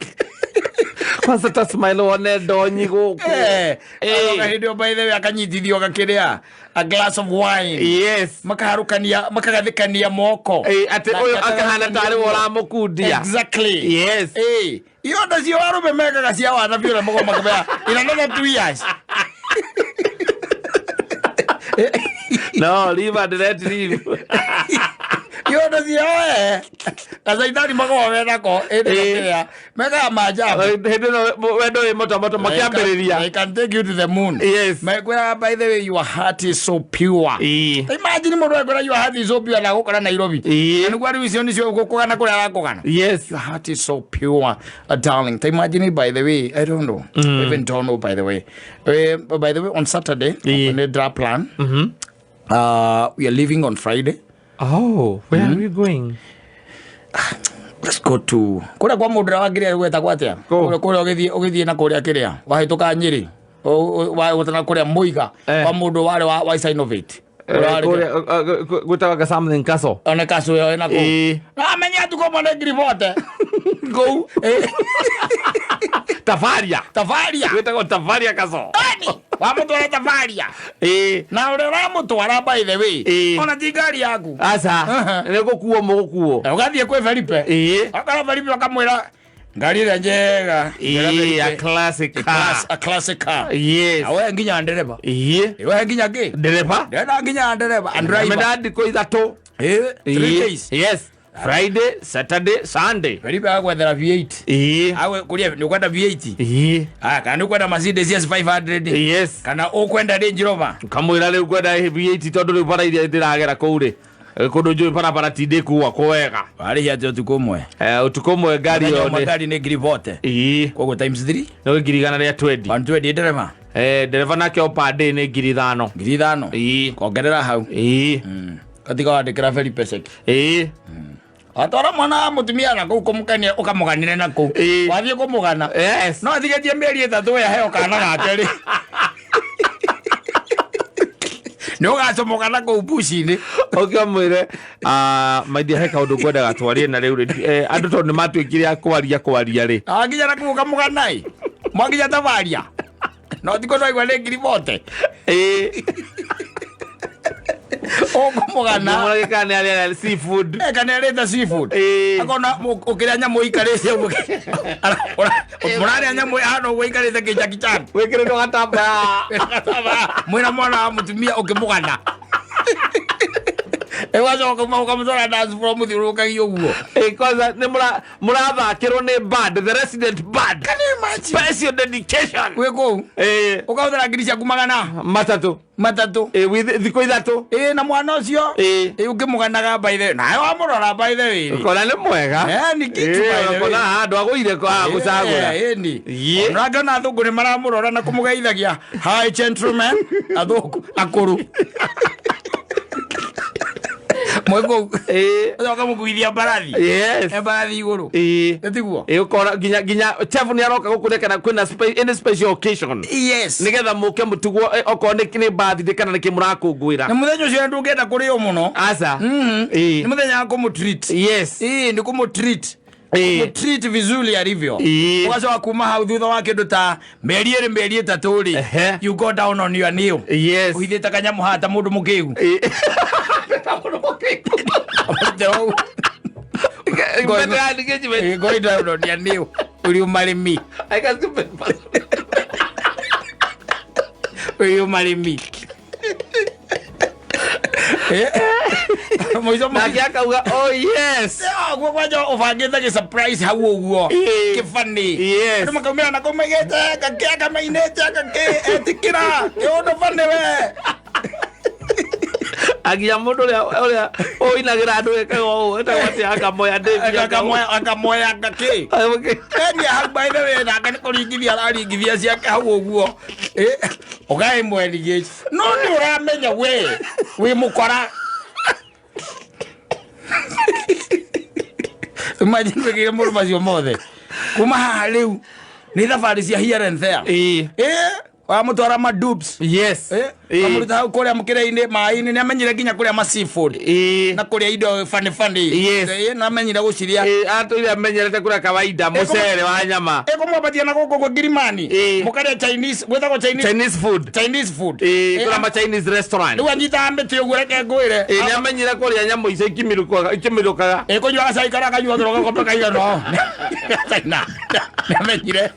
Kwanza ta smile wone ndonyi gũkũ. Ĩĩ. Hĩndĩ ĩyo by the way akanyitithio gakĩrĩa a glass of wine. Makaharũkania, makagathĩkania moko. Ĩĩ, atĩ ũyũ akahana tarĩ we ũramũkundia. Exactly. Ĩĩ, ironda cio arũme mekaga cia wana biũ na mago makĩmera in another 2 years. No, live and let live. Ironda cio gacaitani makoragwo menako ĩndĩ Ĩĩ. kĩrĩa mekaga maajabu. Hĩndĩ ĩno wendo wĩ motomoto makĩambĩrĩria. They can take you to the moon. Mekwĩraga, "By the way, your heart is so pure." Imagine mũndũ ekwĩra, "Your heart is so pure," na gũkora Nairobi. Na nĩguo rĩu icio nĩcio gũkũgana kũrĩa arakũgana. "Your heart is so pure, darling." Ta imagine, by the way, I don't know. Even don't know, by the way. By the way, on Saturday, nĩ draw plan. We are leaving on Friday. Oh, where are we going? Let's go to kũrĩa kwa mũndũ ũrĩa wakĩrĩa gwetagwo atĩa? Kũ? Kũrĩa ũgĩthiĩ na kũrĩa kĩrĩa wahĩtũka Nyĩrĩ, wagũtana kũrĩa Mũiga, kwa mũndũ warĩ wa Isa Innovate. Ũrĩa warĩ- Kũrĩa gwĩtagwo something castle. One kacu ĩyo ĩna kũu. Na amenye atukũ mone ngiri bote. Kũu Tafaria. Tabaria. Gwĩtagwo Tafaria castle. Ani wamũtwara Tabaria. Na ũrĩa ũramũtwara, by the way, ona ti ngari yaku. Aca. Nĩ gũkuo mũgũkuo. Na ũgathiĩ kwĩ Felipe. Akara Felipe ũkamwĩra ngari ĩrĩa njega njega. A Felipe. classic A car. a classic car. Na we nginya ndereba. We nginya ngĩ Ndereba. Ndĩrenda nginya ndereba and driver. Menda ndikũ 3. 3 days. Yes, Friday, Saturday, Sunday. Felipe agwethera V8. Awe kuria nĩ ũkwenda V8. Aya, kana nĩ ũkwenda Mercedes S500. Kana ũkwenda Range Rover. Kamwĩra rĩu ngwenda V8 tondũ rĩu bara iria ndĩragera kũu rĩ, kũndũ njũĩ barabara ti ndĩkuo wega. Warĩhia atĩ ũtukũ ũmwe? Ũtukũ ũmwe ngari Mũthenya ĩyo ũmwe nĩ ngari nĩ ngiri bote. Koguo times 3. Nĩ 120,000. 120 ndereba. Ndereba nake o per day nĩ 5,000. 5,000. Kongerera hau. Gatiga wandĩkĩra Felipe ceki. Watwara mwana wa mũtumia na kũu kũmũkenia ũkamũganĩre na kũu. Wathiĩ kũmũgana. No athigĩtie mĩeri 3 we aheo kana gake rĩ. Nĩ ũgacomoka na kũu buci-inĩ. Ũkĩmwĩre maindia he kaũndũ ngwendaga twarie na rĩu rĩ, andũ tondũ nĩ matuĩkire a kwaria rĩ. Wakinya na kũu ũkamũgana ĩ. Mwakinya tabaria. No ti kũndũ aigua nĩ ngiri bote. Ũkũmũgana. Mũragĩ kana nĩ arĩa seafood. Kana arĩte seafood. Akona ũkĩrĩa nyamũ ikarĩte ũguo. Mũrarĩa nyamũ hano ũguo ikarĩte kĩnjaki chani. Wĩkĩrĩtwo gatambaya. Mwĩna mwana wa mũtumia ũkĩmũgana. Ĩgacoka kuma ũkamũtwara dance floor mũthiũrũrũkagia ũguo. Kwanza nĩ mũrathakĩrwo nĩ band, the resident band. Can you imagine? Special dedication. Wĩ kũu. Ũkahũthĩra ngiri ciaku magana 3. 3. With thikũ 3. Ĩ, na mwana ũcio. Ĩ, ũkĩmũganaga by the way. Nawe wamũrora by the way. Kona nĩ mwega. Ni kitu by the way. Kona handũ agũire kwa gũcagũra. Ĩni. Ona ngona athũngũ nĩ maramũrora na kũmũgeithagia. "Hi gentlemen." Athũngũ akũrũ. Mweko. Eh. Ũcoka mũkuithia mbarathi. Yes. Mbarathi igũrũ. Eh. Tiguo. Eh, ukora nginya chef ni aroka guku kana kwina any special occasion. Yes. Nigetha muke mutugwo okorwo ni birthday kana niki murakungwira. Na muthenya ucio ndungenda kurio muno. Aca. Ni muthenya wa kumutreat. Yes. Ni kumutreat. Kumutreat vizuri alivyo. Ugacoka kuma hau thutha wa kindu ta mĩeri ĩrĩ mĩeri ĩtatũ rĩ. You go down on your knee. Yes. Uhithĩte kanyamũ haha ta mũndũ mũkĩgu. Ta mũndũ mũkĩgu. Go down on your knee. Will you marry me? I can't do it. Will you marry me? Nake akauga oh yes. Guo kwanja ubangite gi surprise hau uguo. Kibani. Yes. Andu makaumira na kumaigite gakĩ akamainĩte gakĩ etikira kĩũndũ bani we. Aginya mundu uria uinagira andu ekaga ũũ etagwo atĩa akamoya David akamoya gakĩ. Enia hau by the way nake nĩ kũringithia araringithia ciake hau ũguo. Ũgaĩ mweri no nĩ ũramenya we wĩ mũkora. Imagine wĩkĩre mũndũ macio mothe kuma haha rĩu nĩ thabarĩ cia here and there. Wamũtwara ma dubs. Yes. Wamũruta hau kũrĩa mũkĩra-inĩ maĩ-inĩ nĩ amenyire nginya kũrĩa ma seafood. Na kũrĩa indo funny funny. Yes. Nĩ amenyire gũciria. Atũire amenyerete kũrĩa kawaida mũcere wa nyama. Ĩkũmwambatia na gũkũ kwa Kilimani. Mũkarĩa Chinese, gwĩtagwo Chinese. Chinese food. Chinese food. Kũrĩa ma Chinese restaurant. Rĩu anyitaga mĩtĩ ũguo reke ngwĩre. Nĩ amenyire kũrĩa nyamũ icio ikĩmirũkaga. Kũnyua gacai karĩa akanyuagĩrwo gakombe kaigana ũũ. China. Nĩ amenyire.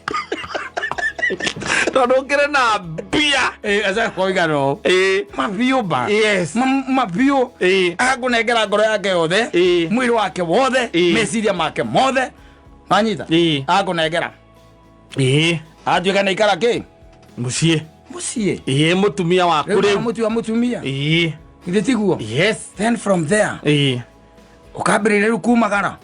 Tondu ukire na mbia. Aca koigana ũũ. Mabiũ ba. Yes. Mabiũ. Agakũnengera ngoro yake yothe. Mwĩrĩ wake wothe. Meciria make mothe. Manyita. Agakũnengera. Atuĩka nĩ ikara kĩ? Mũciĩ. Mũciĩ. Mũtumia waku rĩu. Mũtua mũtumia. Githĩ tiguo? Yes. Then from there. Ukambĩrĩria rĩu kumagara.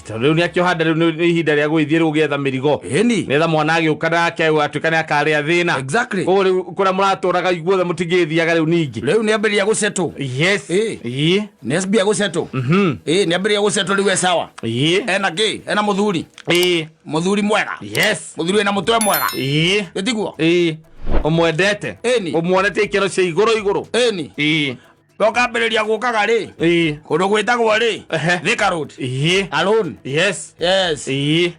Tondũ rĩu nĩakĩohanda rĩu nĩ ihinda rĩa gũgĩthiĩ rĩu gũgĩetha mĩrigo. Nĩgetha mwana agĩũka nake atuĩka nĩ akarĩa thĩna. Exactly. Koguo rĩu kũrĩa mũratũraga iguothe mũtingĩthiaga rĩu ningĩ. Rĩu nĩambĩrĩria gũsettle. Yes. Nĩ ambia gũsettle. Nĩambĩrĩria gũsettle rĩu e sawa. Ena kĩ? Ena mũthuri. Mũthuri mwega. Yes. Mũthuri wĩna mũtwe mwega. Gĩtiguo? Ũmwendete. Ũmuonetie ikĩro cia igũrũ igũrũ. Ukambĩrĩria gũkaga rĩ kũndũ gwĩtagwo rĩ Thika Road. Alone. Yes. Yes.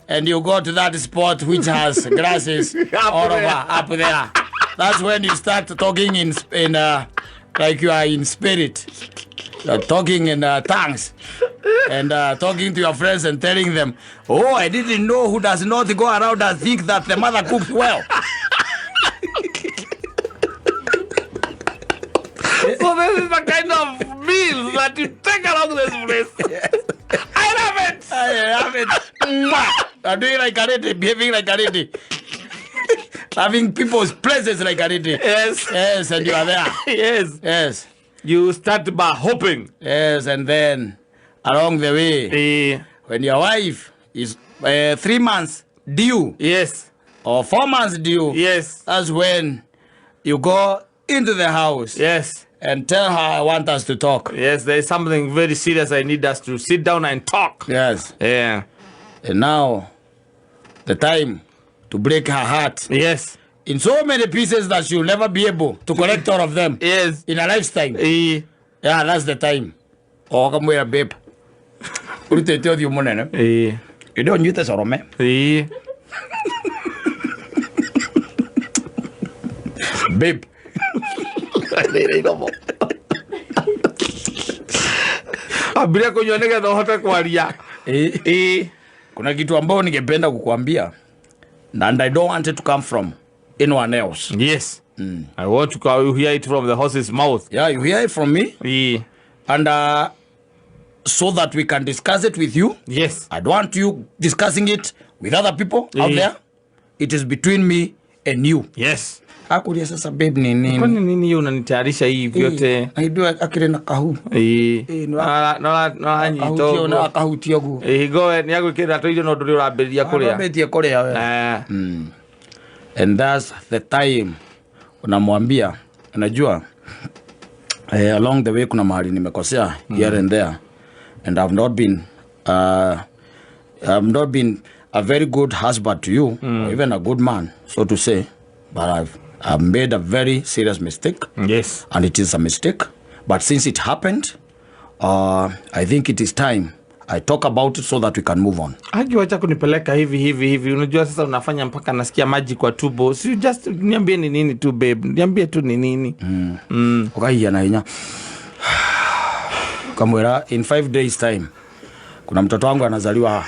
And you go to that spot which has grasses all over up there. That's when you start talking in like you are in spirit. You're talking in tongues and talking to your friends and telling them, "Oh, I didn't know who does not go around and think that the mother cooks well." So this is the kind of meals that you take along this place. Yes. I love it. I love it. I'm doing like a lady, behaving like a lady. Having people's places like a lady. Yes. Yes, and you are there. Yes. Yes. You start by hoping. Yes, and then along the way, when your wife is 3 months due. Yes. Or 4 months due. Yes. That's when you go into the house. Yes. And tell her I want us to talk. Yes, there is something very serious. I need us to sit down and talk. Yes. Yeah. And now, the time to break her heart. Yes. In so many pieces that she'll never be able to collect all of them. Yes. In a lifetime. Yeah, that's the time. Oh, come here, babe. Urutete ũthiũ mũnene. Ĩndĩ ũnyuĩte corome. Babe. Ambiria kunywa nigetha uhote kwaria. Kuna kitu ambao ningependa kukuambia and I don't want it to come from anyone else. Yes. I want to hear it from the horse's mouth. Yeah, you hear it from me. And so that we can discuss it with you. Yes. I don't want you discussing it with other people out there. It is between me and you. Yes. Akuria sasa babe ni nini? Kwani nini hiyo unanitayarisha hii vyote? Naidua akire na kahu. No anyito. Na akahutia guo. Goe ni agwikira to irio no nduri urambiriria kuria. Ambĩtie kuria we. And that's the time unamwambia, unajua Along the way kuna mahali nimekosea here and there, and I've not been a very good husband to you, or even a good man, so to say, but I've made a very serious mistake. And it is a mistake, but since it happened, I think it is time I talk about it so that we can move on. Haki, wacha kunipeleka hivi hivi hivi. Unajua sasa unafanya mpaka nasikia maji kwa tumbo. Si just niambie ni nini tu, babe. Niambie tu ni nini. Ukahia na hinya ukamwira in 5 days time kuna mtoto wangu anazaliwa.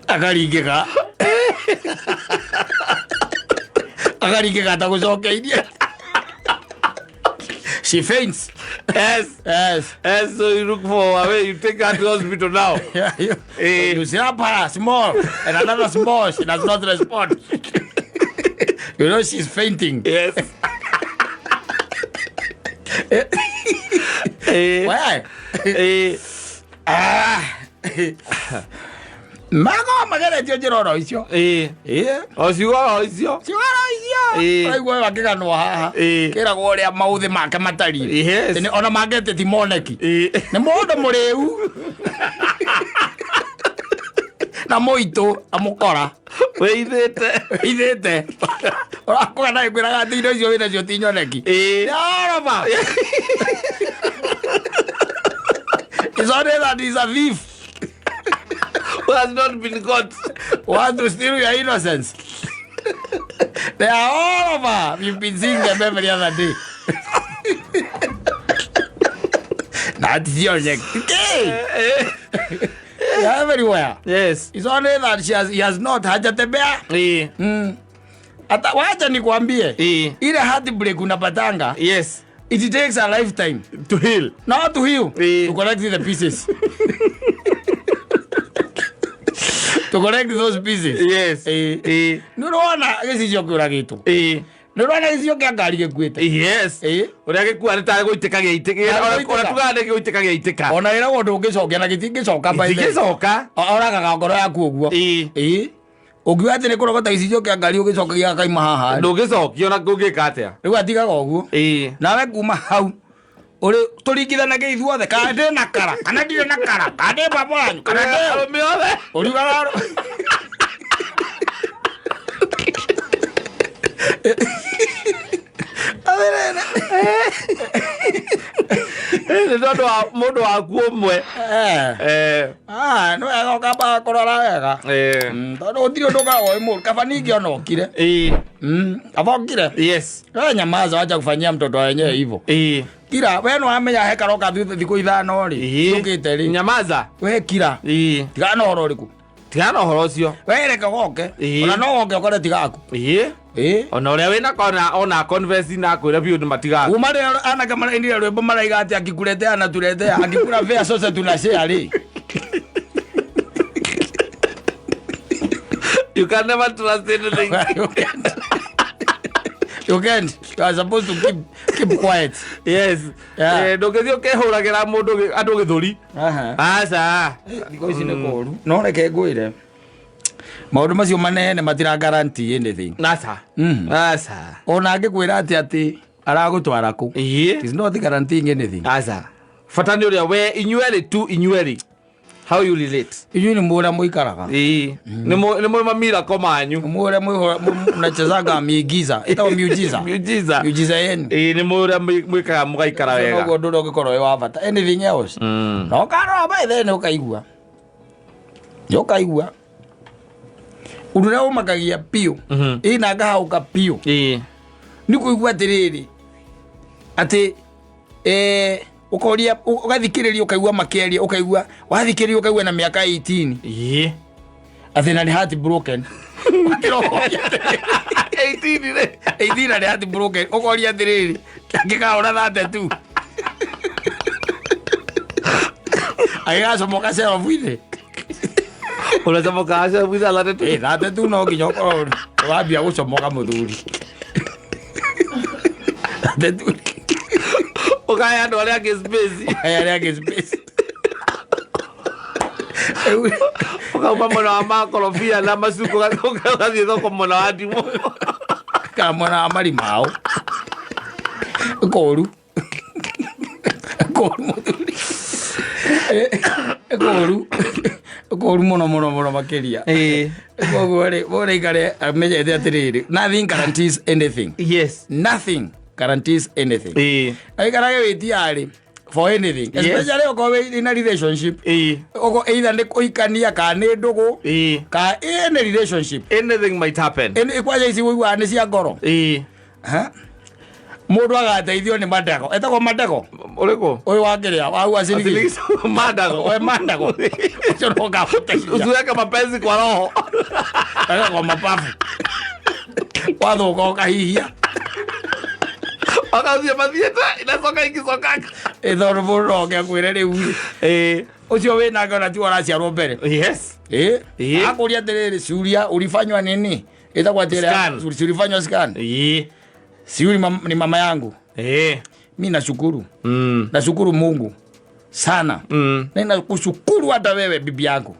Akaringĩka akaringĩka atagũcokeirie. She faints. Yes. Yes. Yes, so you look for a way, you take her to hospital now. Yeah, you slap her small and another small, she does not respond. You know she's fainting. Yes. Why? Ah. Mago mageretio njĩra oro icio. O ciugo o icio. Ciugo oro icio. Ũraigua ũyũ akĩganwo haha. Kĩragwo ũrĩa maũthĩ make matariĩ. Ona mangĩte ti moneki. Nĩ mũndũ mũrĩu. Na mũitũ amũkora. Wĩithĩte. Wĩithĩte. Ũrakũgana ĩkwĩraga atĩ indo icio wĩnacio ti nyoneki. Yaraba. It's only that he's a thief. Who has not been caught. Want to steal your innocence. They are all over. You've been seeing them every other day. That's your neck. Okay. They are everywhere. Yes. It's only that he has not hajatembea. Ata wacha nikwambie. Ile heartbreak unapatanga. Yes. It takes a lifetime to heal. Not to heal. To collect the pieces. To collect those pieces. Yes. Nĩ ũrona gĩcicio kĩũragĩtwo. Nĩ ũrona gĩcicio kĩa ngari gĩkuĩte. Yes. Ũrĩa gĩkua nĩ tarĩ gũitĩka gĩaitĩka. Tarĩ Ũrĩa gũitĩka. tugaga nĩ gũitĩka gĩaitĩka. Ona ĩragwo ndũngĩcokia na gĩtingĩcoka by the way. Gĩtingĩcoka. Oragaga ngoro yaku ũguo. Ũngiuga atĩ nĩ kũrogota gĩcicio kĩa ngari ũgĩcokagia gakaima haha. Ndũngĩcokia ona ũngĩka atĩa. Rĩu atigaga ũguo. Nawe kuma hau ũrĩ tũringithanagia ithuothe kana ndĩ na kara kana ndirĩ na kara kana ndĩ baba wanyu kana ndĩ Arũme othe. Ũriugaga Nĩ tondũ wa mũndũ waku ũmwe. Nĩ wega ũkamba kũrora wega. Tondũ gũtirĩ ũndũ ũkoragwo wĩ mũũru. Kaba ningĩ ona ũkire. Kaba ũkire. Yes. We nyamaza, wacha kufanyia mtoto wa wenyewe hivyo. Kira, we no amenya he karoka thikũ ithano rĩ. Ciũkĩte rĩ. Nyamaza. We kira. Tigana na ũhoro ũrĩkũ? Tigana na ũhoro ũcio. We reke goke. Ona no goke ũkore tigaku. Ona ũrĩa wĩna kona, ona converse na kwĩra biũ nĩ matigaku. Uma rĩrĩa anake marainire rwĩmbo maraiga atĩ akikuletea anatuletea, akikula fare sote tunashare rĩ. You can never trust anything. You can't. You can't. You are supposed to keep quiet. Yes. Yeah. Ndũngĩthiĩ ũkĩhũragĩra mũndũ andũ gĩthũri. Aca. Thikũ ici nĩ kũũru. No reke ngwĩre. Maũndũ macio manene matira guarantee anything. Aca. Aca. Ona angĩkwĩra atĩ aragũtwara kũ. It is not guaranteeing anything. Aca. Bata nĩ ũrĩa we inyuerĩ tu inyuerĩ. How you relate? Inyuĩ nĩ mũĩ ũrĩa mũikaraga. Nĩ mũĩ mamirako manyu. Nĩ mũĩ ũrĩa mnachezaga miujiza. Ĩtagwo miujiza. Miujiza. Miujiza yenu. Nĩ mũĩ ũrĩa mwĩkaga mũgaikara wega. Noguo ũndũ ũrĩa ũngĩkorwo wĩ wa bata. Anything else? Na ũkarora by then ũkaigua. Nĩ ũkaigua. Ũndũ ũrĩa ũmakagia biũ. Ĩ na ngahaũka biũ. Nĩ kũigua atĩrĩrĩ. Atĩ, ũkoria, ũgathikĩrĩria ũkaigua makĩaria, ũkaigua, wathikĩrĩria ũkaigua na mĩaka 18. Atĩ na nĩ heart broken. 18 rĩ. 18 na nĩ heart broken. Ũkoria atĩrĩrĩ, angĩkahũra 32. Agĩgacomoka shelf-inĩ. Ũracomoka shelf-inĩ 32? 32 no nginya ũkorwo wambia gũcomoka mũthuri. 32. Ũkahe andũ arĩa angĩ space. Arĩa angĩ space. Ũkauma mwena wa makorobia na macuku ũgathiĩ thoko mwena wa ndimũ. Kana mwena wa marimao. Kũru. Kũru mũthuri. Kũru. Kũru mũno mũno mũno makĩria. Koguo rĩ, mũndũ aikare amenyete atĩrĩrĩ, nothing guarantees anything. Yes. Nothing guarantees anything. Ĩĩ. Aikarage wĩ tiarĩ for anything. Yes. Especially okorwo wĩ in a relationship. Ĩĩ. Okorwo either nĩ kũhikania kana nĩ ndũgũ Ĩĩ. ka any relationship. Anything might happen. Any kwanja ici ũiguaga nĩ cia ngoro. Ĩĩ. Ha? Mũndũ agateithio nĩ mandego. Etagwo mandego. Ũrĩkũ? Ũyũ wa kĩrĩa wa Uasin Gishu. Mandago. We mandago. Ũcio no ũkamũteithia. Usiweke mapenzi kwa roho. Weka kwa mapafu. Wathũka ũkahihia. Wakathiĩ mathiĩte inacoka ikicokaga. Ĩ tondũ mũndũ no oke akwĩre rĩu Ĩĩ. ũcio wĩ nake ona tiwe ũraciarwo mbere. Yes. Ĩ Ĩ. akũria atĩrĩrĩ ciuria ulifanywa nini? Ĩtagwo atĩrĩ Scan. si ulifanywa scan? Ĩĩ. Si yule ni mama yangu. Ĩĩ. Mi nashukuru. Mm. Nashukuru Mungu sana. Mm. Na nakushukuru hata wewe bibi yangu,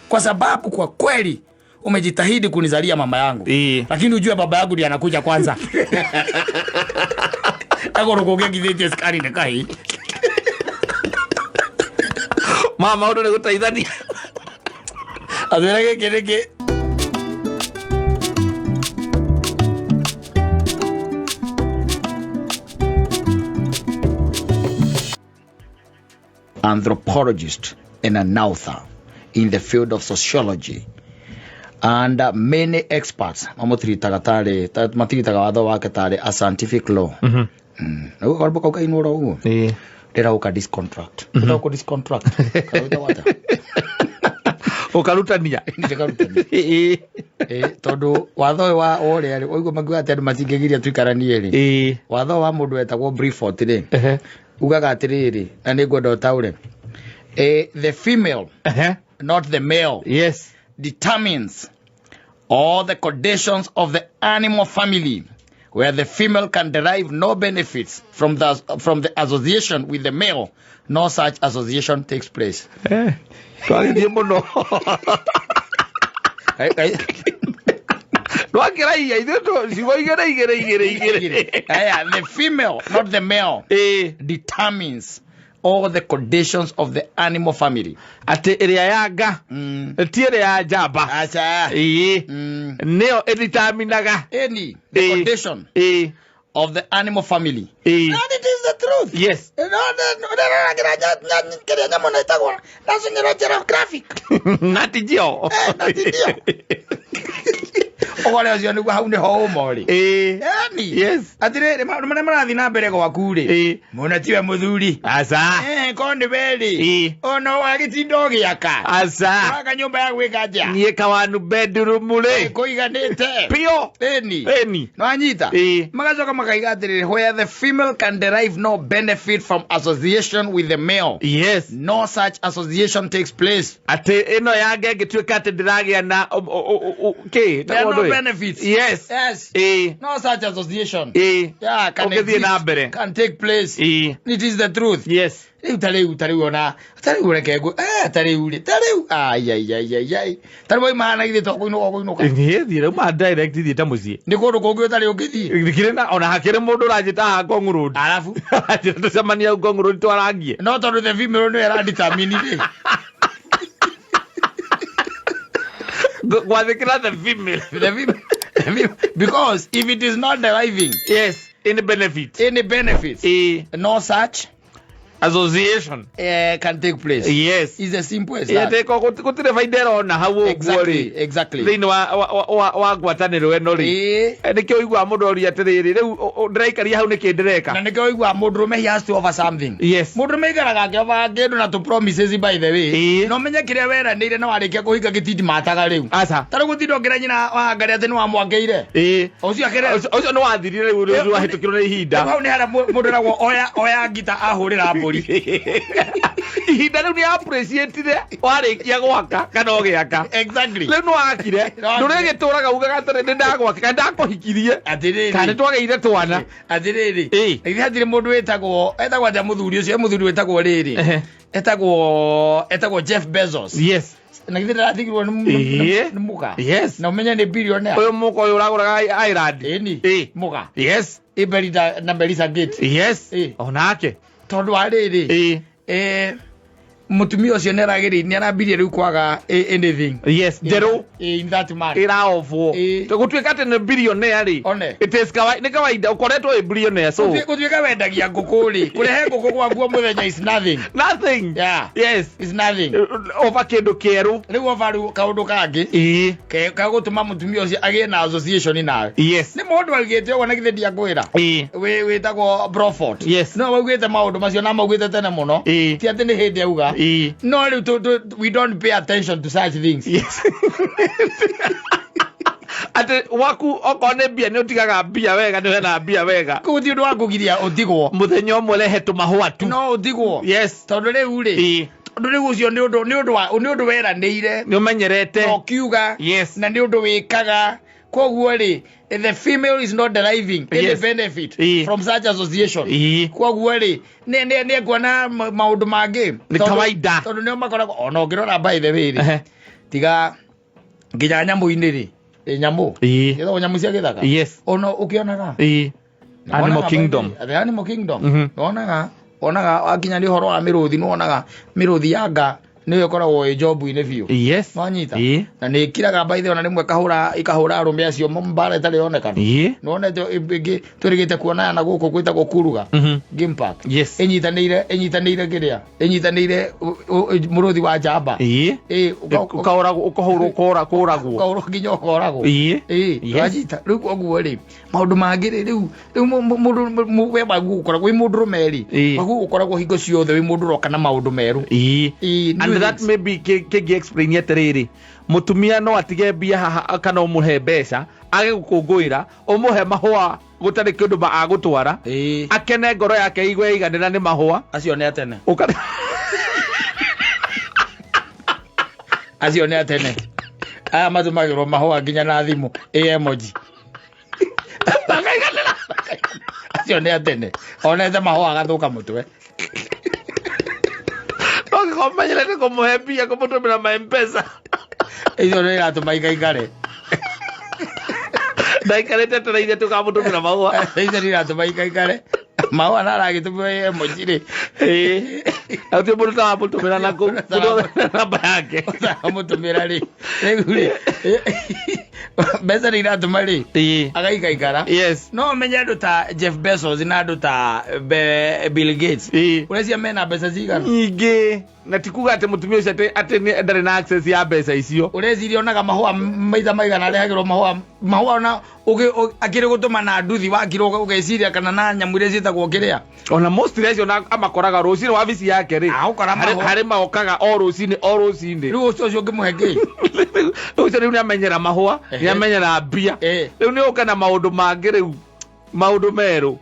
kwa sababu kwa kweli umejitahidi kunizalia mama yangu. Ĩĩ. Lakini ujue baba yangu ndiye anakuja kwanza. Agoro kũngĩngithĩtie sukari nĩ kahĩ. Ma maũndũ nĩ gũteithania. Atwĩra gĩkĩ nĩkĩ. Anthropologist and an author in the field of sociology and many experts mamũtiritaga tarĩ matiritaga watho wake tarĩ a scientific law. Naguo karũmbo kau kainwo oro ũguo Ĩĩ. ndĩrauka this contract. Ũtagwo this contract. Kana wĩtagwo atĩa? Ũkarutania. Ndĩkarutania. Ĩĩ. Ĩ, tondũ watho ũyũ wa ũrĩa rĩ ũiguo makiuga atĩ andũ matingĩgiria tũikaranie rĩ Ĩĩ. watho wa mũndũ wetagwo Briford rĩ Ehe. ugaga atĩrĩrĩ na nĩ ngwenda ũtaũre. The female, Ehe. not the male, Yes. determines all the conditions of the animal family, where the female can derive no benefits from the association with the male. No such association takes place. Twagĩthiĩ mũno. Twakĩraia ithuĩ ciugo igĩrĩ igĩrĩ igĩrĩ igĩrĩ. Aya, the female, not the male, Ĩĩ. determines all the conditions of the animal family. Atĩ ĩrĩa ya nga ti ĩrĩa ya njamba. Acha. Ĩĩ. Nĩyo ĩditaminaga. Any the Ĩĩ. condition Ĩĩ. of the animal family. Ĩĩ. And it is the truth. Yes. Kĩrĩa nyamũ na ĩtagwo National Geographic. Nat Geo. Nat Geo. Ũhoro ũcio nĩguo hau nĩho ũma ũrĩ. Ĩĩ. Yaani. Yes. Atĩrĩrĩ, maũndũ marĩa marathiĩ na mbere gwaku rĩ. Ĩĩ. Mũna tiwe mũthuri. Aca. Korwo nĩ we rĩ. Ĩĩ. Ona wagĩtinda ũgĩaka. Aca. Waka nyũmba ya gwĩka atĩa? Niĩ kawanu bedroom rĩ. Kũiganĩte. Pio. Ĩni. Ĩni. Nĩwanyita? Ĩĩ. Magacoka makaiga atĩrĩrĩ, where the female can derive no benefit from association with the male. Yes. No such association takes place. Atĩ ĩno yange ĩngĩtuĩka atĩ ndĩragĩa na kĩ? There are no benefits. Yes. Yes. Ĩĩ. No such association. Ĩĩ. Yeah, can Ũngĩthiĩ exist, na mbere. Can take place. Ĩĩ. It is the truth. Yes. Rĩu ta rĩu ta rĩu ona ta rĩu reke ngũ ta rĩu rĩ ta rĩu ai ai ai ai ai ta rĩu waima githĩ to kũinũka kũinũka. Niĩ thiĩ rĩu ma direct thiĩte mũciĩ. Nĩ kũndũ kũngĩ ũtarĩ ũngĩthiĩ. Gĩkĩrĩ na ona hakĩrĩ mũndũ ũranjĩta haha Ngong Road. Arabu. Anjĩra tũcemanie hau Ngong Road twarangie. No tondũ the female nĩyo ĩradetermine rĩ. Gwathĩkĩra the female. The female, because if it is not deriving Yes, any benefit. any benefits, Ĩĩ. no such Association. can take place. Yes. It's as simple as that. Ĩtĩko gũtirĩ baida ĩrona hau ũguo Exactly, rĩ. exactly. Thĩinĩ wa ngwatanĩro ĩno rĩ. Ĩĩ. Nĩkĩo ũiguaga mũndũ oria atĩrĩrĩ rĩu ndĩraikaria hau nĩkĩ ndĩreka. Na nĩkĩo ũiguaga mũndũrũme he has to offer something. Yes. Mũndũrũme aikaraga akĩobaga kĩndũ na tũ promises by the way. Ĩĩ. Na ũmenye kĩrĩa weranĩire na warĩkia kũhinga gĩtindimataga rĩu. Aca. Ta rĩu gũtinda ũkĩra nyina wa Ngarĩ atĩ nĩwamwakĩire. Ĩĩ. Ũcio akĩre Ũcio nĩ wathirire rĩu rĩu wahĩtũkirwo nĩ ihinda. Hau nĩ harĩa mũndũ eragwo oya ngita ahũrĩra mbũri. Ihinda rĩu nĩ appreciate warĩkia gwaka kana ũgĩaka. Exactly. Rĩu nĩ wakire. Ndũrĩgĩtũraga ugaga atĩrĩ nĩ ndagwaka kana ndakũhikirie. Atĩrĩrĩ. Kana nĩ twagĩire twana. Atĩrĩrĩ. Ĩĩ. Ithe hatirĩ mũndũ wĩtagwo etagwo atĩa mũthuri ũcio, he mũthuri wĩtagwo rĩrĩ. Ehe. Etagwo Jeff Bezos. Yes. Na githĩ ndaratigirwo nĩ Ĩĩ. nĩ mũka. Yes. Na ũmenye nĩ billionaire. Ũyũ mũka ũyũ ũragũraga Ireland. Ĩni. Ĩĩ. Mũka. Yes. Ĩ na Melissa Gates. Yes. Ĩĩ. Onake. Tondũ wa rĩrĩ. Ĩĩ. Mũtumia ũcio nĩ aragĩrĩ nĩ arambirie rĩu kwaga anything. Yes. Njerũ. In that man. Ĩraobwo. Ĩĩ. Gũtuĩka atĩ nĩ billionaire rĩ. One. It is nĩ kawaida ũkoretwo wĩ billionaire so. Gũtuĩka wendagia ngũkũ rĩ, kũrehe ngũkũ gwaku o mũthenya is nothing. Nothing. Yeah. Yes. Is nothing. Over kĩndũ kĩerũ. Rĩu over rĩu kaũndũ kangĩ. Ĩĩ. Kagũtũma mũtumia ũcio agĩe na association nawe. Yes. Nĩ mũndũ augĩte ũguo na githĩ ndiakwĩra. Ĩĩ. Wĩtagwo Broford. Yes. No augĩte maũndũ macio na maugĩte tene mũno. Ĩĩ. Ti atĩ nĩ hĩndĩ auga. Ĩĩ. No rĩu we don't pay attention to such things. Yes. Atĩ waku okorwo nĩ mbia nĩ ũtigaga mbia wega, nĩ ũhenaga mbia wega. Kũu ti ũndũ wa kũgiria ũtigwo. Mũthenya ũmwe rehe tũmahũa tu. No ũtigwo. Yes. Tondũ rĩu rĩ. Ĩĩ. Tondũ rĩu ũcio nĩ ũndũ, nĩ ũndũ wa, nĩ ũndũ weranĩire. Nĩ ũmenyerete. Na ũkiuga. Yes. Na nĩ ũndũ wĩkaga. Koguo rĩ, the female is not deriving any Yes. benefit Ĩĩ. from such association. Ĩĩ. Koguo rĩ, nĩ ekuona maũndũ mangĩ. Nĩ kawaida. Tondũ nĩo makoragwo, ona ũngĩrora by the way rĩ, Ehe. tiga nginya nyamũ-inĩ rĩ, nyamũ. Ĩĩ. Ĩtagwo nyamũ cia gĩthaka. Yes. Ona ũkĩonaga. Ĩĩ. Animal Kingdom. The Animal Kingdom. Mhm. Wonaga wakinya nĩ ũhoro wa mĩrũthi, nĩwonaga mĩrũthi ya nga nĩyo ĩkoragwo ĩ jobu-inĩ biũ. Yes. Nwanyita? Ĩĩ. Na nĩ ĩkiraga by the way, ona rĩmwe ikahũra arũme acio mbara ĩtarĩ yonekana. Ĩĩ. Nĩwonete ĩngĩ twĩrĩgĩte kuona na gũkũ gwĩtagwo Kuruga. Mhm. Game Park. Yes. Ĩnyitanĩire kĩrĩa? Ĩnyitanĩire mũrũthi wa njamba. Ĩĩ. Ĩĩ, Ũkaũragwo, ũkahũrwo, kũragwo. ũkahũrwo nginya ũkoragwo. Ĩĩ. Ĩĩ, Yes. nwanyita? Rĩu koguo rĩ, maũndũ mangĩ rĩ, rĩu mũndũ, we wagu ũkoragwo wĩ mũndũrũme rĩ, Ĩĩ. wagu ũkoragwo hingo ciothe wĩ mũndũ ũroka na maũndũ merũ. Ĩĩ. Ĩĩ, And new that things. maybe kĩngĩ explain atĩrĩrĩ, mũtumia no atige mbia haha kana ũmũhe mbeca age gũkũngũĩra, ũmũhe mahũa gũtarĩ kĩndũ agũtwara. Ĩĩ. Akene ngoro yake igue iganĩra nĩ mahũa. Acio nĩ atene. Ũka- Acio nĩ atene. Aya matũmagĩrwo mahũa nginya na thimũ, ĩ emoji. Makaiganĩra. Acio nĩ atene. Onete mahũa agathũka mũtwe. No gĩkorwo menyerete kũmũhe mbia, kũmũtũmĩra ma M-Pesa. Icio nĩ iratũma ikaikare. Ndaikarĩte tereire tũkamũtũmĩra mahũa. Icio nĩ iratũma ikaikare. Mahũa na aragĩtũmĩra emoji rĩ. Ĩĩ. Na gũtirĩ mũndũ ũtaramũtũmĩra na kũu. Mũndũ wothe namba yake. Ũtaramũtũmĩra rĩ. Rĩu rĩ, mbeca nĩ iratũma rĩ. Ĩĩ. Agaikaikara. Yes. No ũmenye andũ ta Jeff Bezos na andũ ta Bill Gates. Ĩĩ. Ũreciria mena mbeca cigana? Nyingĩ. Na ti kuga atĩ mũtumia ũcio atĩ ndarĩ na access ya mbeca icio. Ũreciria onaga mahũa maita maigana arehagĩrwo mahũa ona akĩrĩ gũtũma na nduthi wakirwo ũgeciria kana na nyamũ iria ciĩtagwo kĩrĩa. Ona mostly acio na amakoraga rũcinĩ wabici yake rĩ. Agũkora mahũa. Harĩ maokaga o rũcinĩ, o rũcinĩ. Rĩu ũcio ũngĩmũhe kĩ? Rĩu ũcio rĩu nĩamenyera mahũa, nĩamenyera mbia. Rĩu nĩ ũka na maũndũ mangĩ rĩu, maũndũ merũ.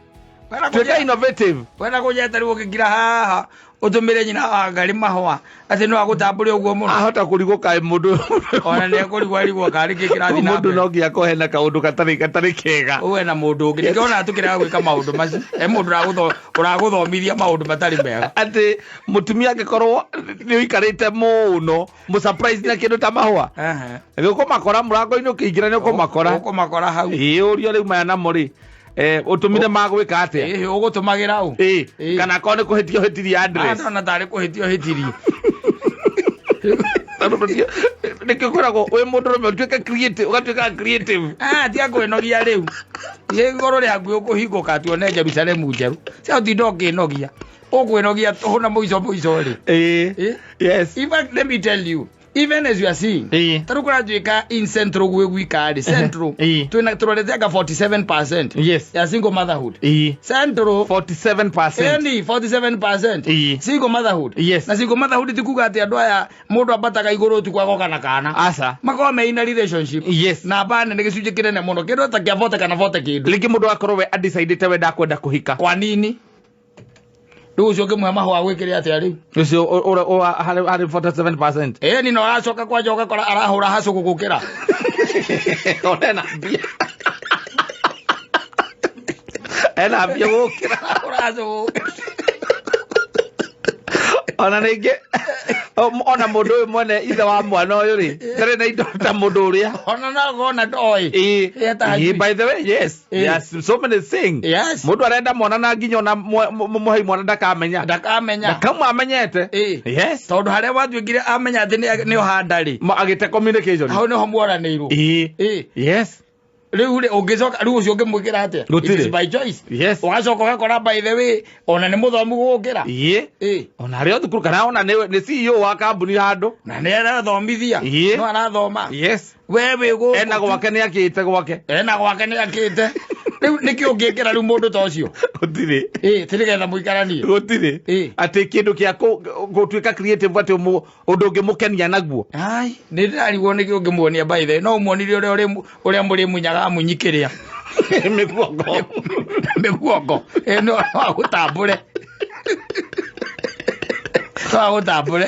Tuĩka innovative. Wena kũnyeta rĩu ũngĩkira haha ũtũmĩre nyina wa Ngarĩ mahũa atĩ no agũtambũre ũguo mũno. Ahota kũrigwo kaĩ mũndũ. Ona nĩ ekũrigwo arigwo karĩ kĩ kĩrathiĩ na Mũndũ mbere. no nginya akorwo hena kaũndũ gatarĩ kega. Ũwe na mũndũ ũngĩ. Nĩkĩo ona tũkĩrega gwĩka maũndũ macio. He mũndũ ũragũthomithia maũndũ matarĩ mega. Atĩ mũtumia angĩkorwo nĩ ũikarĩte mũno, mũ surprise na kĩndũ ta mahũa. Ehe. Nĩ ũkũmakora mũrango-inĩ ũkĩingĩra nĩ ũkũmakora. Ũkũmakora hau. Ĩĩ, ũrio rĩu maya namo rĩ. Ũtũmire magwĩka atĩa? Ĩĩ, ũgũtũmagĩra ũ? Ĩĩ, Ĩĩ. kana akorwo nĩ kũhĩtia ũhĩtirie address. Ndona tarĩ kũhĩtia ũhĩtirie. Nĩkĩo kwĩragwo wĩ mũndũrũme ũtuĩke creative, ũgatuĩka creative. Tiga kwĩnogia rĩu. Igũrũ rĩaku ũkũhingũka tuone Jerusalemu njerũ. Cia ũtinda ũkĩnogia. Ũkwĩnogia tũhũ na mũico mũico rĩ. Ĩĩ. Ĩĩ. Yes. In fact, let me tell you, even as you are seeing, Ĩĩ. ta rĩu kũratuĩka in Central gwĩ gwika rĩ, Central, Ĩĩ. twĩna tũrorete anga 47% Yes. ya single motherhood. Ĩĩ. Central, 47%. Ĩni, 47%. Ĩĩ. Single motherhood. Yes. Na single motherhood ti kuga atĩ andũ aya mũndũ ambataga igũrũ ũtukũ agoka na kana. Aca. Makoragwo me in a relationship. Yes. Na mbane nĩ gĩcunjĩ kĩnene mũno. Kĩndũ ta kĩa vote kana vote kĩndũ. Rĩngĩ mũndũ akorwo we adecidĩte we ndakwenda kũhika. Kwa nini? Rĩu ũcio ũngĩmũhe mahũa gwĩkĩre atĩa rĩu? Ũcio harĩ 47%. Ĩni na ũracoka kwanja ũgakora arahũra hacũ gũgũkĩra. Ona ena mbia. Ena mbia gũkĩra. Arahũra hacũ gũgũkĩra. Ona rĩngĩ ona mũndũ ũyũ mwene ithe wa mwana ũyũ rĩ ndarĩ na indo ta mũndũ ũrĩa. Ona no ngona ndoĩ. Ĩĩ. Ĩĩ, Ĩĩ, by the way, yes. Ĩĩ. There are so many things. Yes. Mũndũ arenda mwana na nginya ona mũhei mwana ndakamenya. Ndakamenya. Ndakamwe amenyete. Ĩĩ. Yes. Tondũ harĩa watuĩkire amenya atĩ nĩ ũhanda rĩ. Agĩte communication. Hau nĩho muoranĩirwo. Ĩĩ. Ĩĩ. Yes. Rĩu rĩ ũngĩcoka rĩu ũcio ũngĩmwĩkĩra atĩa? Gũtirĩ. It is by choice. Yes. Ũgacoka ũgakora by the way ona nĩ mũthomu gũgũkĩra. Ĩĩ. Ĩĩ. Ona arĩ o thukuru kana ona nĩ CEO wa kambuni handũ. Na nĩ arathomithia. Ĩĩ. No arathoma. Yes. We wĩ gũkũ. Ena gwake nĩ akĩte gwake. Ena gwake nĩ akĩte. Rĩu nĩkĩ ũngĩkĩra rĩu mũndũ ta ũcio? Gũtirĩ. Ĩĩ, ti nĩgetha mũikaranie. Gũtirĩ. Ĩĩ. Atĩ kĩndũ kĩa gũtuĩka creative atĩ ũndũ ũngĩmũkenia naguo. Ai, nĩ ndĩrarigwo nĩkĩ ũngĩmuonia by the way. No ũmuonirie ũrĩa ũrĩa mũrĩmunyaga amunyikĩrĩa. Mĩguongo. Mĩguongo. Ĩĩ, no agũtambũre. No agũtambũre.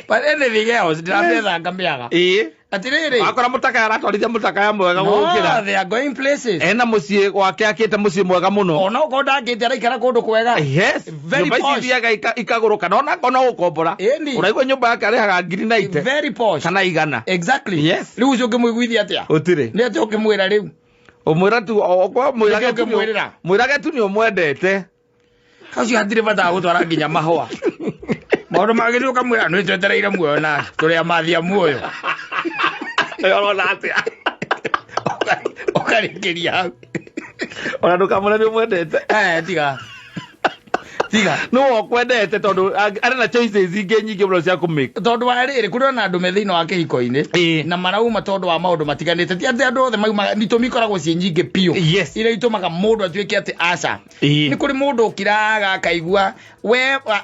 But anything else, ndĩramĩetha ngamĩaga. Ĩĩ. Atĩrĩrĩ. Akora mũtakaya aratwarithia mũtakaya mwega No, gũgũkĩra. they are going places. Ena mũciĩ gwake akĩte mũciĩ mwega mũno. Ona okorwo ndangĩte araikara kũndũ kwega. Yes. Very Nyũmba ici posh. ithiaga ikagũrũka na ona no gũkombora. Ĩni. Ũraigua nyũmba yake arĩhaga ngiri na ite. Very posh. Kana igana. Exactly. Yes. Rĩu ũcio ũngĩmũiguithia atĩa? Gũtirĩ. Nĩ atĩa ũngĩmwĩra rĩu? Ũmwĩra tu okorwo mwĩrage Nĩkĩ tu nĩ- ũngĩmwĩrĩra? mwĩrage tu nĩ ũmwendete. Acio hatirĩ bata wa gũtwara nginya mahũa. Maũndũ mangĩ nĩ ũkamwĩra nĩ twetereire muoyo na tũrĩ amathi a muoyo. Ũrona atĩa? Ũkarĩkĩria hau. Ona ndũkamwĩre nĩ ũmwendete. Eh, tiga. Tiga. Nĩwe ũkwendete tondũ arĩ na choices ingĩ nyingĩ mũno cia kũmake. Tondũ wa rĩrĩ kũrĩ ona andũ me thĩinĩ wa kĩhiko-inĩ Ĩĩ. na marauma tondũ wa maũndũ matiganĩte ti atĩ andũ othe maumaga itũmi ikoragwo ciĩ nyingĩ biũ Yes. iria itũmaga mũndũ atuĩke atĩ aca Ĩĩ. nĩ kũrĩ mũndũ ũkiraga akaigua we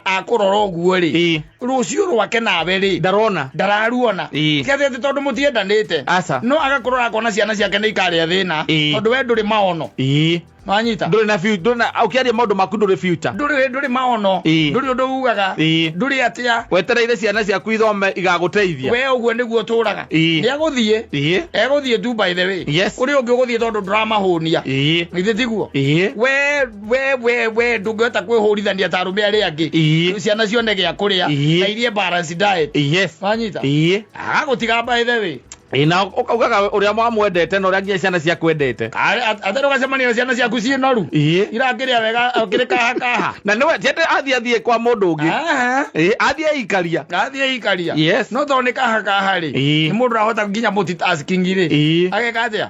akũrora ũguo rĩ Ĩĩ. rũciũ rwake nawe rĩ Ndarona. ndararuona Ĩĩ. ti atĩ atĩ tondũ mũtiendanĩte Aca. no agakũrora akona ciana ciake nĩ ikarĩa thĩna Ĩĩ. tondũ we ndũrĩ maono Ĩĩ. wanyita Ndũrĩ na future, ndũrĩ na ũkĩaria maũndũ maku ndũrĩ future. ndũrĩ maono Ĩĩ. ndũrĩ ũndũ ugaga Ĩĩ. ndũrĩ atĩa Wetereire ciana ciaku ithome igagũteithia. we ũguo nĩguo ũtũraga Ĩĩ. nĩ agũthiĩ Ĩĩ. egũthiĩ tu by the way Yes. kũrĩ ũngĩ ũgũthiĩ tondũ ndũramahũnia Ĩĩ. githĩ tiguo Ĩĩ. we ndũngĩhota kwĩhũrithania ta arũme arĩa angĩ Ĩĩ. ciana cione gĩa kũrĩa Ĩĩ. na irie balanced diet Yes. wanyita Ĩĩ. agagũtiga by the way Ĩĩ na ũkaugaga ũrĩa mwamwendete na ũrĩa nginya ciana ciakwendete. Atarĩ ũgacemania na ciana ciaku ciĩ noru Ĩĩ. irakĩrĩa wega kĩrĩ kaha kaha Na nĩwe tiende athiĩ kwa mũndũ ũngĩ. Aha. Ĩĩ, athiĩ aikaria. athiĩ ikaria Yes. no tondũ nĩ kaha kaha rĩ Ĩĩ. nĩ mũndũ ũrahota nginya multitasking rĩ Ĩĩ. ageka atĩa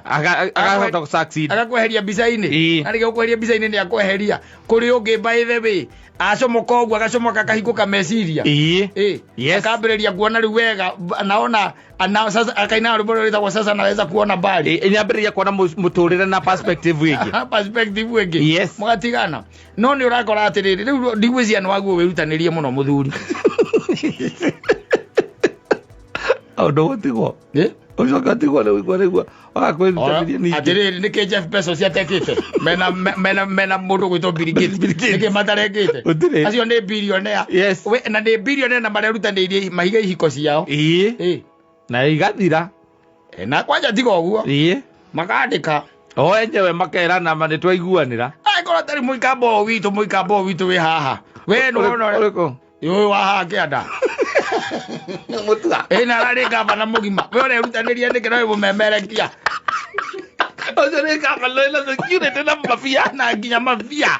Akahota gũ succeed. agakweheria mbica-inĩ Ĩĩ. arĩkia gũkweheria mbica-inĩ nĩ akweheria kũrĩ ũngĩ by the way acomoka ũguo agacomoka akahingũka meciria Ĩĩ. Ĩĩ. Yes. akambĩrĩria kuona rĩu wega naona ana sasa akaina rwĩmbo rũrĩa rwĩtagwo sasa naweza kuona mbali Ĩĩ, nĩambĩrĩria kuona mũtũrĩre na perspective ĩngĩ. perspective ĩngĩ Yes. mũgatigana no nĩ ũrakora atĩrĩrĩ rĩu ndigwĩciria nĩ waguo wĩrutanĩrie mũno mũthuri Ũndũ gũtigwo. Ĩ? Ũcoke ũtigwo rĩu igua rĩu wagakwĩrutanĩria ningĩ. Atĩrĩrĩ nĩkĩ Jeff Bezos atekĩte mena mũndũ gwĩtwo Bill Gates Bill Gates. nĩkĩ matarekĩte Gũtirĩ. acio nĩ billionaire Yes. We, na nĩ billionaire na marerutanĩirie mahiga ihiko ciao Ĩĩ. Ĩ. Na igathira. Ĩ, na kwanja tiga ũguo Ĩĩ. makandĩka O enyewe makerana ma nĩtwaiguanĩra. angĩkorwo atarĩ mũikambo ũyũ witũ mũikambo ũyũ witũ wĩ haha we nĩwona ũrĩa- Ũrĩkũ? ũyũ wa haha kĩanda Mũtua. ĩ na ararĩ ngabana mũgima we ũrerutanĩria nĩkĩ no wĩ mũmemerekia Ũcio nĩ ngabana na security na mabia. na nginya mabia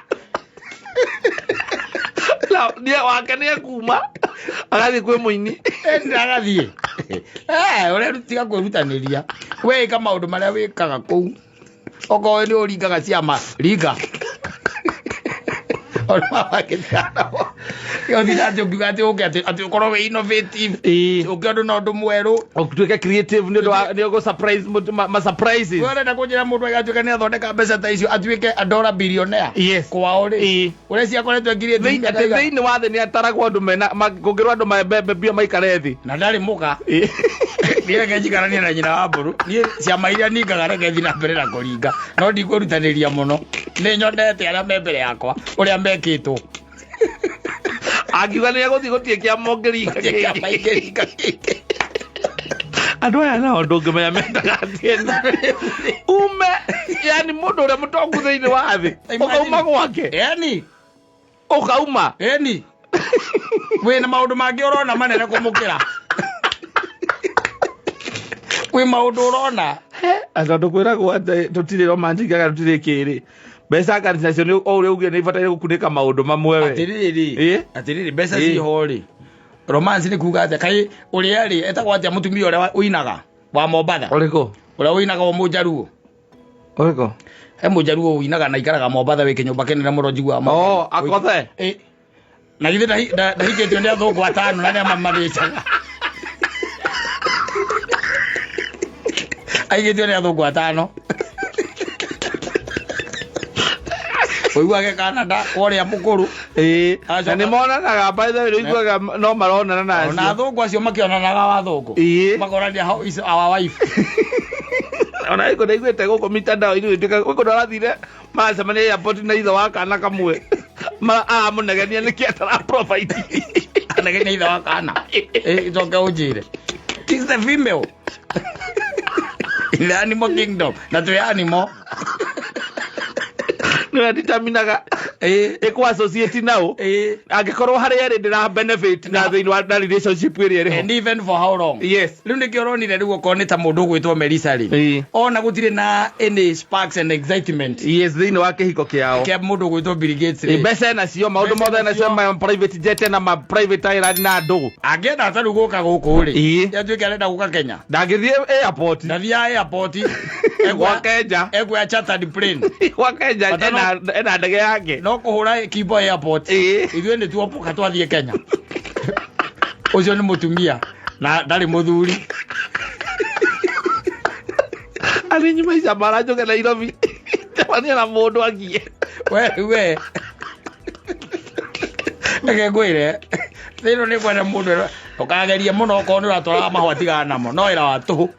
Na nĩ wake nĩ ekuma agathiĩ kwĩ mũini. ĩ agathiĩ ũrerutiga kwĩrutanĩria we ĩka maũndũ marĩa wĩkaga kũu okorwo nĩ ũringaga ciama ringa ũthira atĩ ũngiuga atĩ ũke atĩ ũkorwo wĩ innovative Ĩĩ. ũke ũndũ na ũndũ mwerũ Ũtuĩke creative nĩ ũndũ wa nĩ ũgũ surprise ma surprises. We ũrenda kũnjĩra mũndũ agatuĩka nĩ athondeka mbeca ta icio atuĩke a dollar billionaire Yes. kwao rĩ Ĩĩ. ũrĩa ciakoretwo ngiri Atĩ thĩinĩ wa thĩ nĩ ataragwo andũ mena kũngĩrwo andũ mbembe mbia maikare thĩ. na ndarĩ mũka Ĩĩ. niĩ reke njikaranie na nyina wa mbũrũ niĩ ciama iria ningaga reke thiĩ na mbere na kũringa no ndikwĩrutanĩria mũno nĩ nyonete arĩa me mbere yakwa ũrĩa mekĩtwo. Angiuga nĩ egũthiĩ gũtirĩ kĩama ũngĩringa Gũtirĩ kĩama kĩngĩ. ingĩringa kĩngĩ. Andũ aya nao ndũngĩmenya mendaga atĩa. Ume yani mũndũ ũrĩa mũtongu thĩinĩ wa thĩ ũkauma gwake. Yani Ũkauma. Eni wĩna maũndũ mangĩ ũrona manene kũmũkĩra, kwĩ maũndũ ũrona. Tondũ kwĩragwo atĩ tũtirĩ romantic kana tũtirĩ kĩrĩ mbeca ngari nacio nĩ o ũrĩa ugire nĩ ibataire gũkunĩka maũndũ mamwe we. Atĩrĩrĩ, atĩrĩrĩ, mbeca ciho rĩ, romance nĩ kuga atĩa? Kaĩ ũrĩa rĩ etagwo atĩa mũtumia ũrĩa ũinaga wa Mombatha? Ũrĩkũ? Ũrĩa ũinaga wa mũnjaruo. Ũrĩkũ? He mũnjaruo ũinaga na ikaraga Mombatha, wĩ kĩnyũmba kĩnene mũno njiguaga Mombatha. Oh, Akothe. Na githĩ ndahikĩtio nĩ athũngũ atano na nĩ amamanĩcaga? Aigĩtio nĩ athũngũ atano ũiguage Canada ũrĩa mũkũrũ. Na nĩ monanaga, by the way, nĩ no maronana na ona acio. Athũngũ acio makĩonanaga wa athũngũ makorania, "How is our wife?" Ona iko ndaiguĩte gũkũ mitandao-inĩ gũtuĩka gwĩ kũndũ arathire maracemania airport na ithe wa kana kamwe. Aramũnegenia nĩkĩ atara provide. Anegenia ithe wa kana? Ĩcoke ũnjĩre. It is the female in the animal kingdom na twĩ animal. Nĩwe determinaga ĩkũ associate nao angĩkorwo harĩa ĩrĩ ndĩra benefit na thĩinĩ wa na relationship ĩrĩa ĩrĩ ho. And even for how long. Rĩu nĩkĩo ũronire rĩu okorwo nĩ ta mũndũ ũgwĩtwo Melissa rĩ, ona gũtirĩ na any sparks and excitement Yes, thĩinĩ wa kĩhiko kĩao kĩa mũndũ ũgwĩtwo Bill Gates rĩ. Mbeca enacio, maũndũ Mbeca mothe enacio, enacio. ma private jet na ma private island na ndũgũ. Angĩenda ta rĩu gũka gũkũ rĩ, yatuĩke arenda gũka Kenya, Ndangĩthiĩ airport. Ndathiaga airport. Gwake nja. Ekuoya chartered plane. Gwake nja. Bata Ena ndege yake. No kũhũra Kimbo Airport. Ithuĩ nĩ tuopoka twathiĩ Kenya. Ũcio nĩ mũtumia na ndarĩ mũthuri. Arĩ nyuma icambara njũke Nairobi cemania na mũndũ angie. We reke ngwĩre, thĩno nĩ kwenda mũndũ ũkageria mũno okorwo nĩ ũratwaraga mahũa, tigana namo, no wĩra wa tũhũ,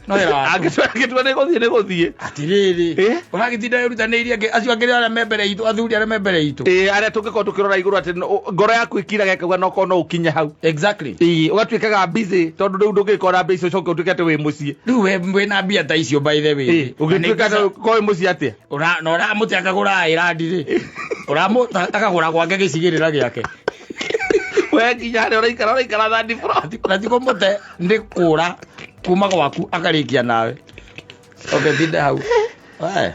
no wĩra wa tũhũ. Angĩtua nĩ gũthiĩ nĩ gũthiĩ. Atĩrĩrĩ, ũragĩtinda wĩrutanĩirie acio angĩ arĩa me mbere itũ, athuri arĩa me mbere itũ. Ĩĩ, arĩa tũngĩkorwo tũkĩrora igũrũ atĩ ngoro yaku ĩkiraga ĩkauga no korwo no ũkinye hau. Ĩĩ, ũgatuĩkaga busy tondũ rĩu ndũngĩkora mbia icio ũcoke ũtuĩke atĩ wĩ mũciĩ. Rĩu we wĩna mbia ta icio, by the way. Ĩĩ, ũngĩtuĩka atĩ ko wĩ mũciĩ atĩa? Na ũramũte akagũra island rĩ, ũramũta akagũra gwake gĩcigĩrĩra gĩake. We nginya harĩa ũraikara third floor. Na ti kũmũte, nĩ kũra kuma gwaku akarĩkia nawe oke tinde hau. We,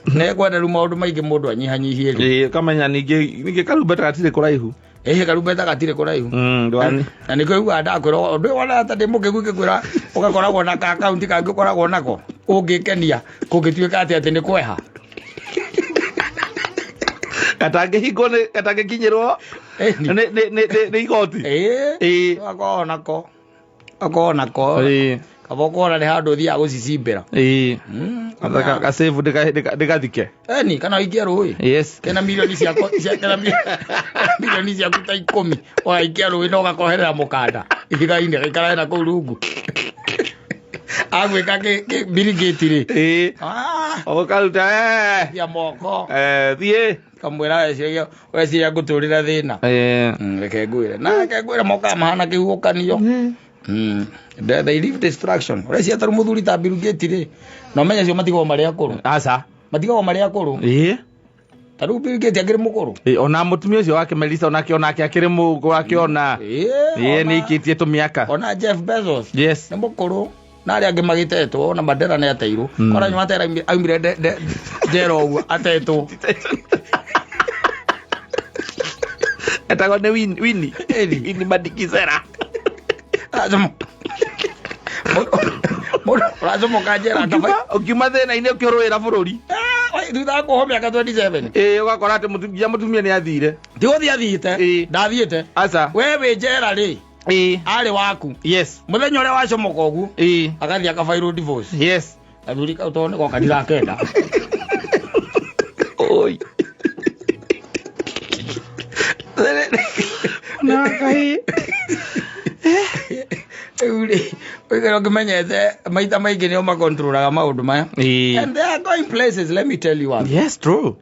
nĩ kwenda rĩu maũndũ maingĩ mũndũ anyihanyihie rĩu. Ĩĩ, ũkamenya ningĩ karumbeta gatirĩ kũraihu. Ĩhĩ, karumbeta gatirĩ kũraihu. Ndwani. Na nĩkĩo ugaga ndakwĩra ũndũ ũyũ wona ta ndĩ mũkĩgu ngĩkwĩra ũgakoragwo na ka akaunti kangĩ ũkoragwo nako ũngĩkenia kũngĩtuĩka atĩ nĩ kweha. Gatangĩhingwo nĩ gatangĩkinyĩrwo nĩ igoti. Ĩĩ, akoragwo nako, akoragwo nako. Kaba ũkona nĩ handũ ũthiaga gũcicimbĩra. Ĩĩ, gasave ndĩgathike. Eni kana ũikie rũĩ. Kena milioni ciako kena milioni ciaku ta 10 ũgaikia rũĩ na ũgakoherera mũkanda ihiga-inĩ gaikarae na kũu rungu agwĩka Bill Gates rĩ. Ũkaruta cia moko. Thiĩ. Kamwĩra weciria ngũtũrĩra thĩna. Reke ngwĩre, na reke ngwĩre mokaga mahana kĩhuhũkanio. They leave destruction. Ũreciria tarĩu mũthuri ta Bill Gates rĩ, na ũmenye acio matigagwo marĩ akũrũ. Aca. Matigagwo marĩ akũrũ. Ta rĩu Bill Gates akĩrĩ mũkũrũ. Ĩĩ, ona mũtumia ũcio wake Melissa onake akĩrĩ mũkũrũ akĩona. Ĩĩ, nĩ ikĩtie tũmĩaka. Ona Jeff Bezos nĩ mũkũrũ na arĩa angĩ magĩtetwo, ona Mandela nĩ ateirwo. Ona nyuma Mandela aumire njera ũguo atetwo. Etagwo nĩ Winnie Winnie Winnie Madikizera. Mũndũ ũracomoka njera. Ũkiuma thĩna-inĩ ũkĩũrũĩra bũrũri. Thutha wa kuohwo mĩaka 27. Ĩĩ, ũgakora atĩ nginya mũtumia nĩ athire. Ti gũthiĩ athiĩte. Ndathiĩte. Aca. We wĩ njera rĩ, arĩ waku. Mũthenya ũrĩa wacomoka ũguo agathiĩ akabairwo divorce. Athuri kau tondũ nĩgoka ndirakenda. Oi. Na Ngai. Rĩu rĩ, ũikare ũkĩmenyete maita maingĩ nĩo makontrolaga maũndũ maya. And they are going places, let me tell you one. Yes, true.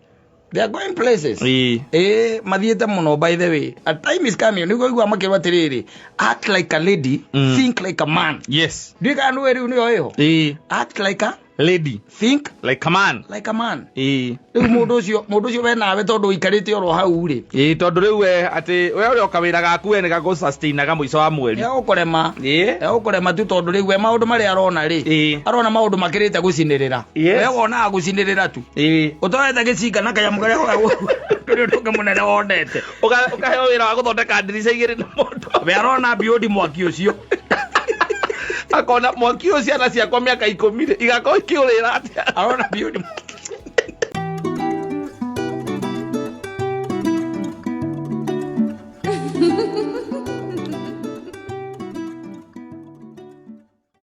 They are going places. Ĩĩ. Ĩĩ, mathiĩte mũno. By the way, a time is coming nĩguo igua makĩrwo atĩrĩrĩ, "Act like a lady, think like a man." Ndiũĩ kana nĩwe rĩu nĩyo ĩho. Act like a lady, think like a man. Like a man. Rĩu mũndũ ũcio we nawe tondũ ũikarĩte oro hau rĩ. Ĩĩ, tondũ rĩu we atĩ we ũrĩa kawĩra gaku we nĩ gagũsustainaga mũico wa mweri. Egũkũrema. Egũkũrema tu tondũ rĩu we maũndũ marĩa arona rĩ, arona maũndũ makĩrĩte gũcinĩrĩra. We wonaga gũcinĩrĩra tu. Ũtoete gĩcinga na kanyamũ karĩa ndũrĩ ũndũ ũngĩ mũnene wonete. Ũkaheo wĩra wa gũthondeka ndirica igĩrĩ na mũndũ. We arona biũndi mwaki ũcio. Akona mwaki ũyũ ciana ciakwa mĩaka 10 rĩ igakorwo ikĩũrĩra atĩa? Arona biũndi.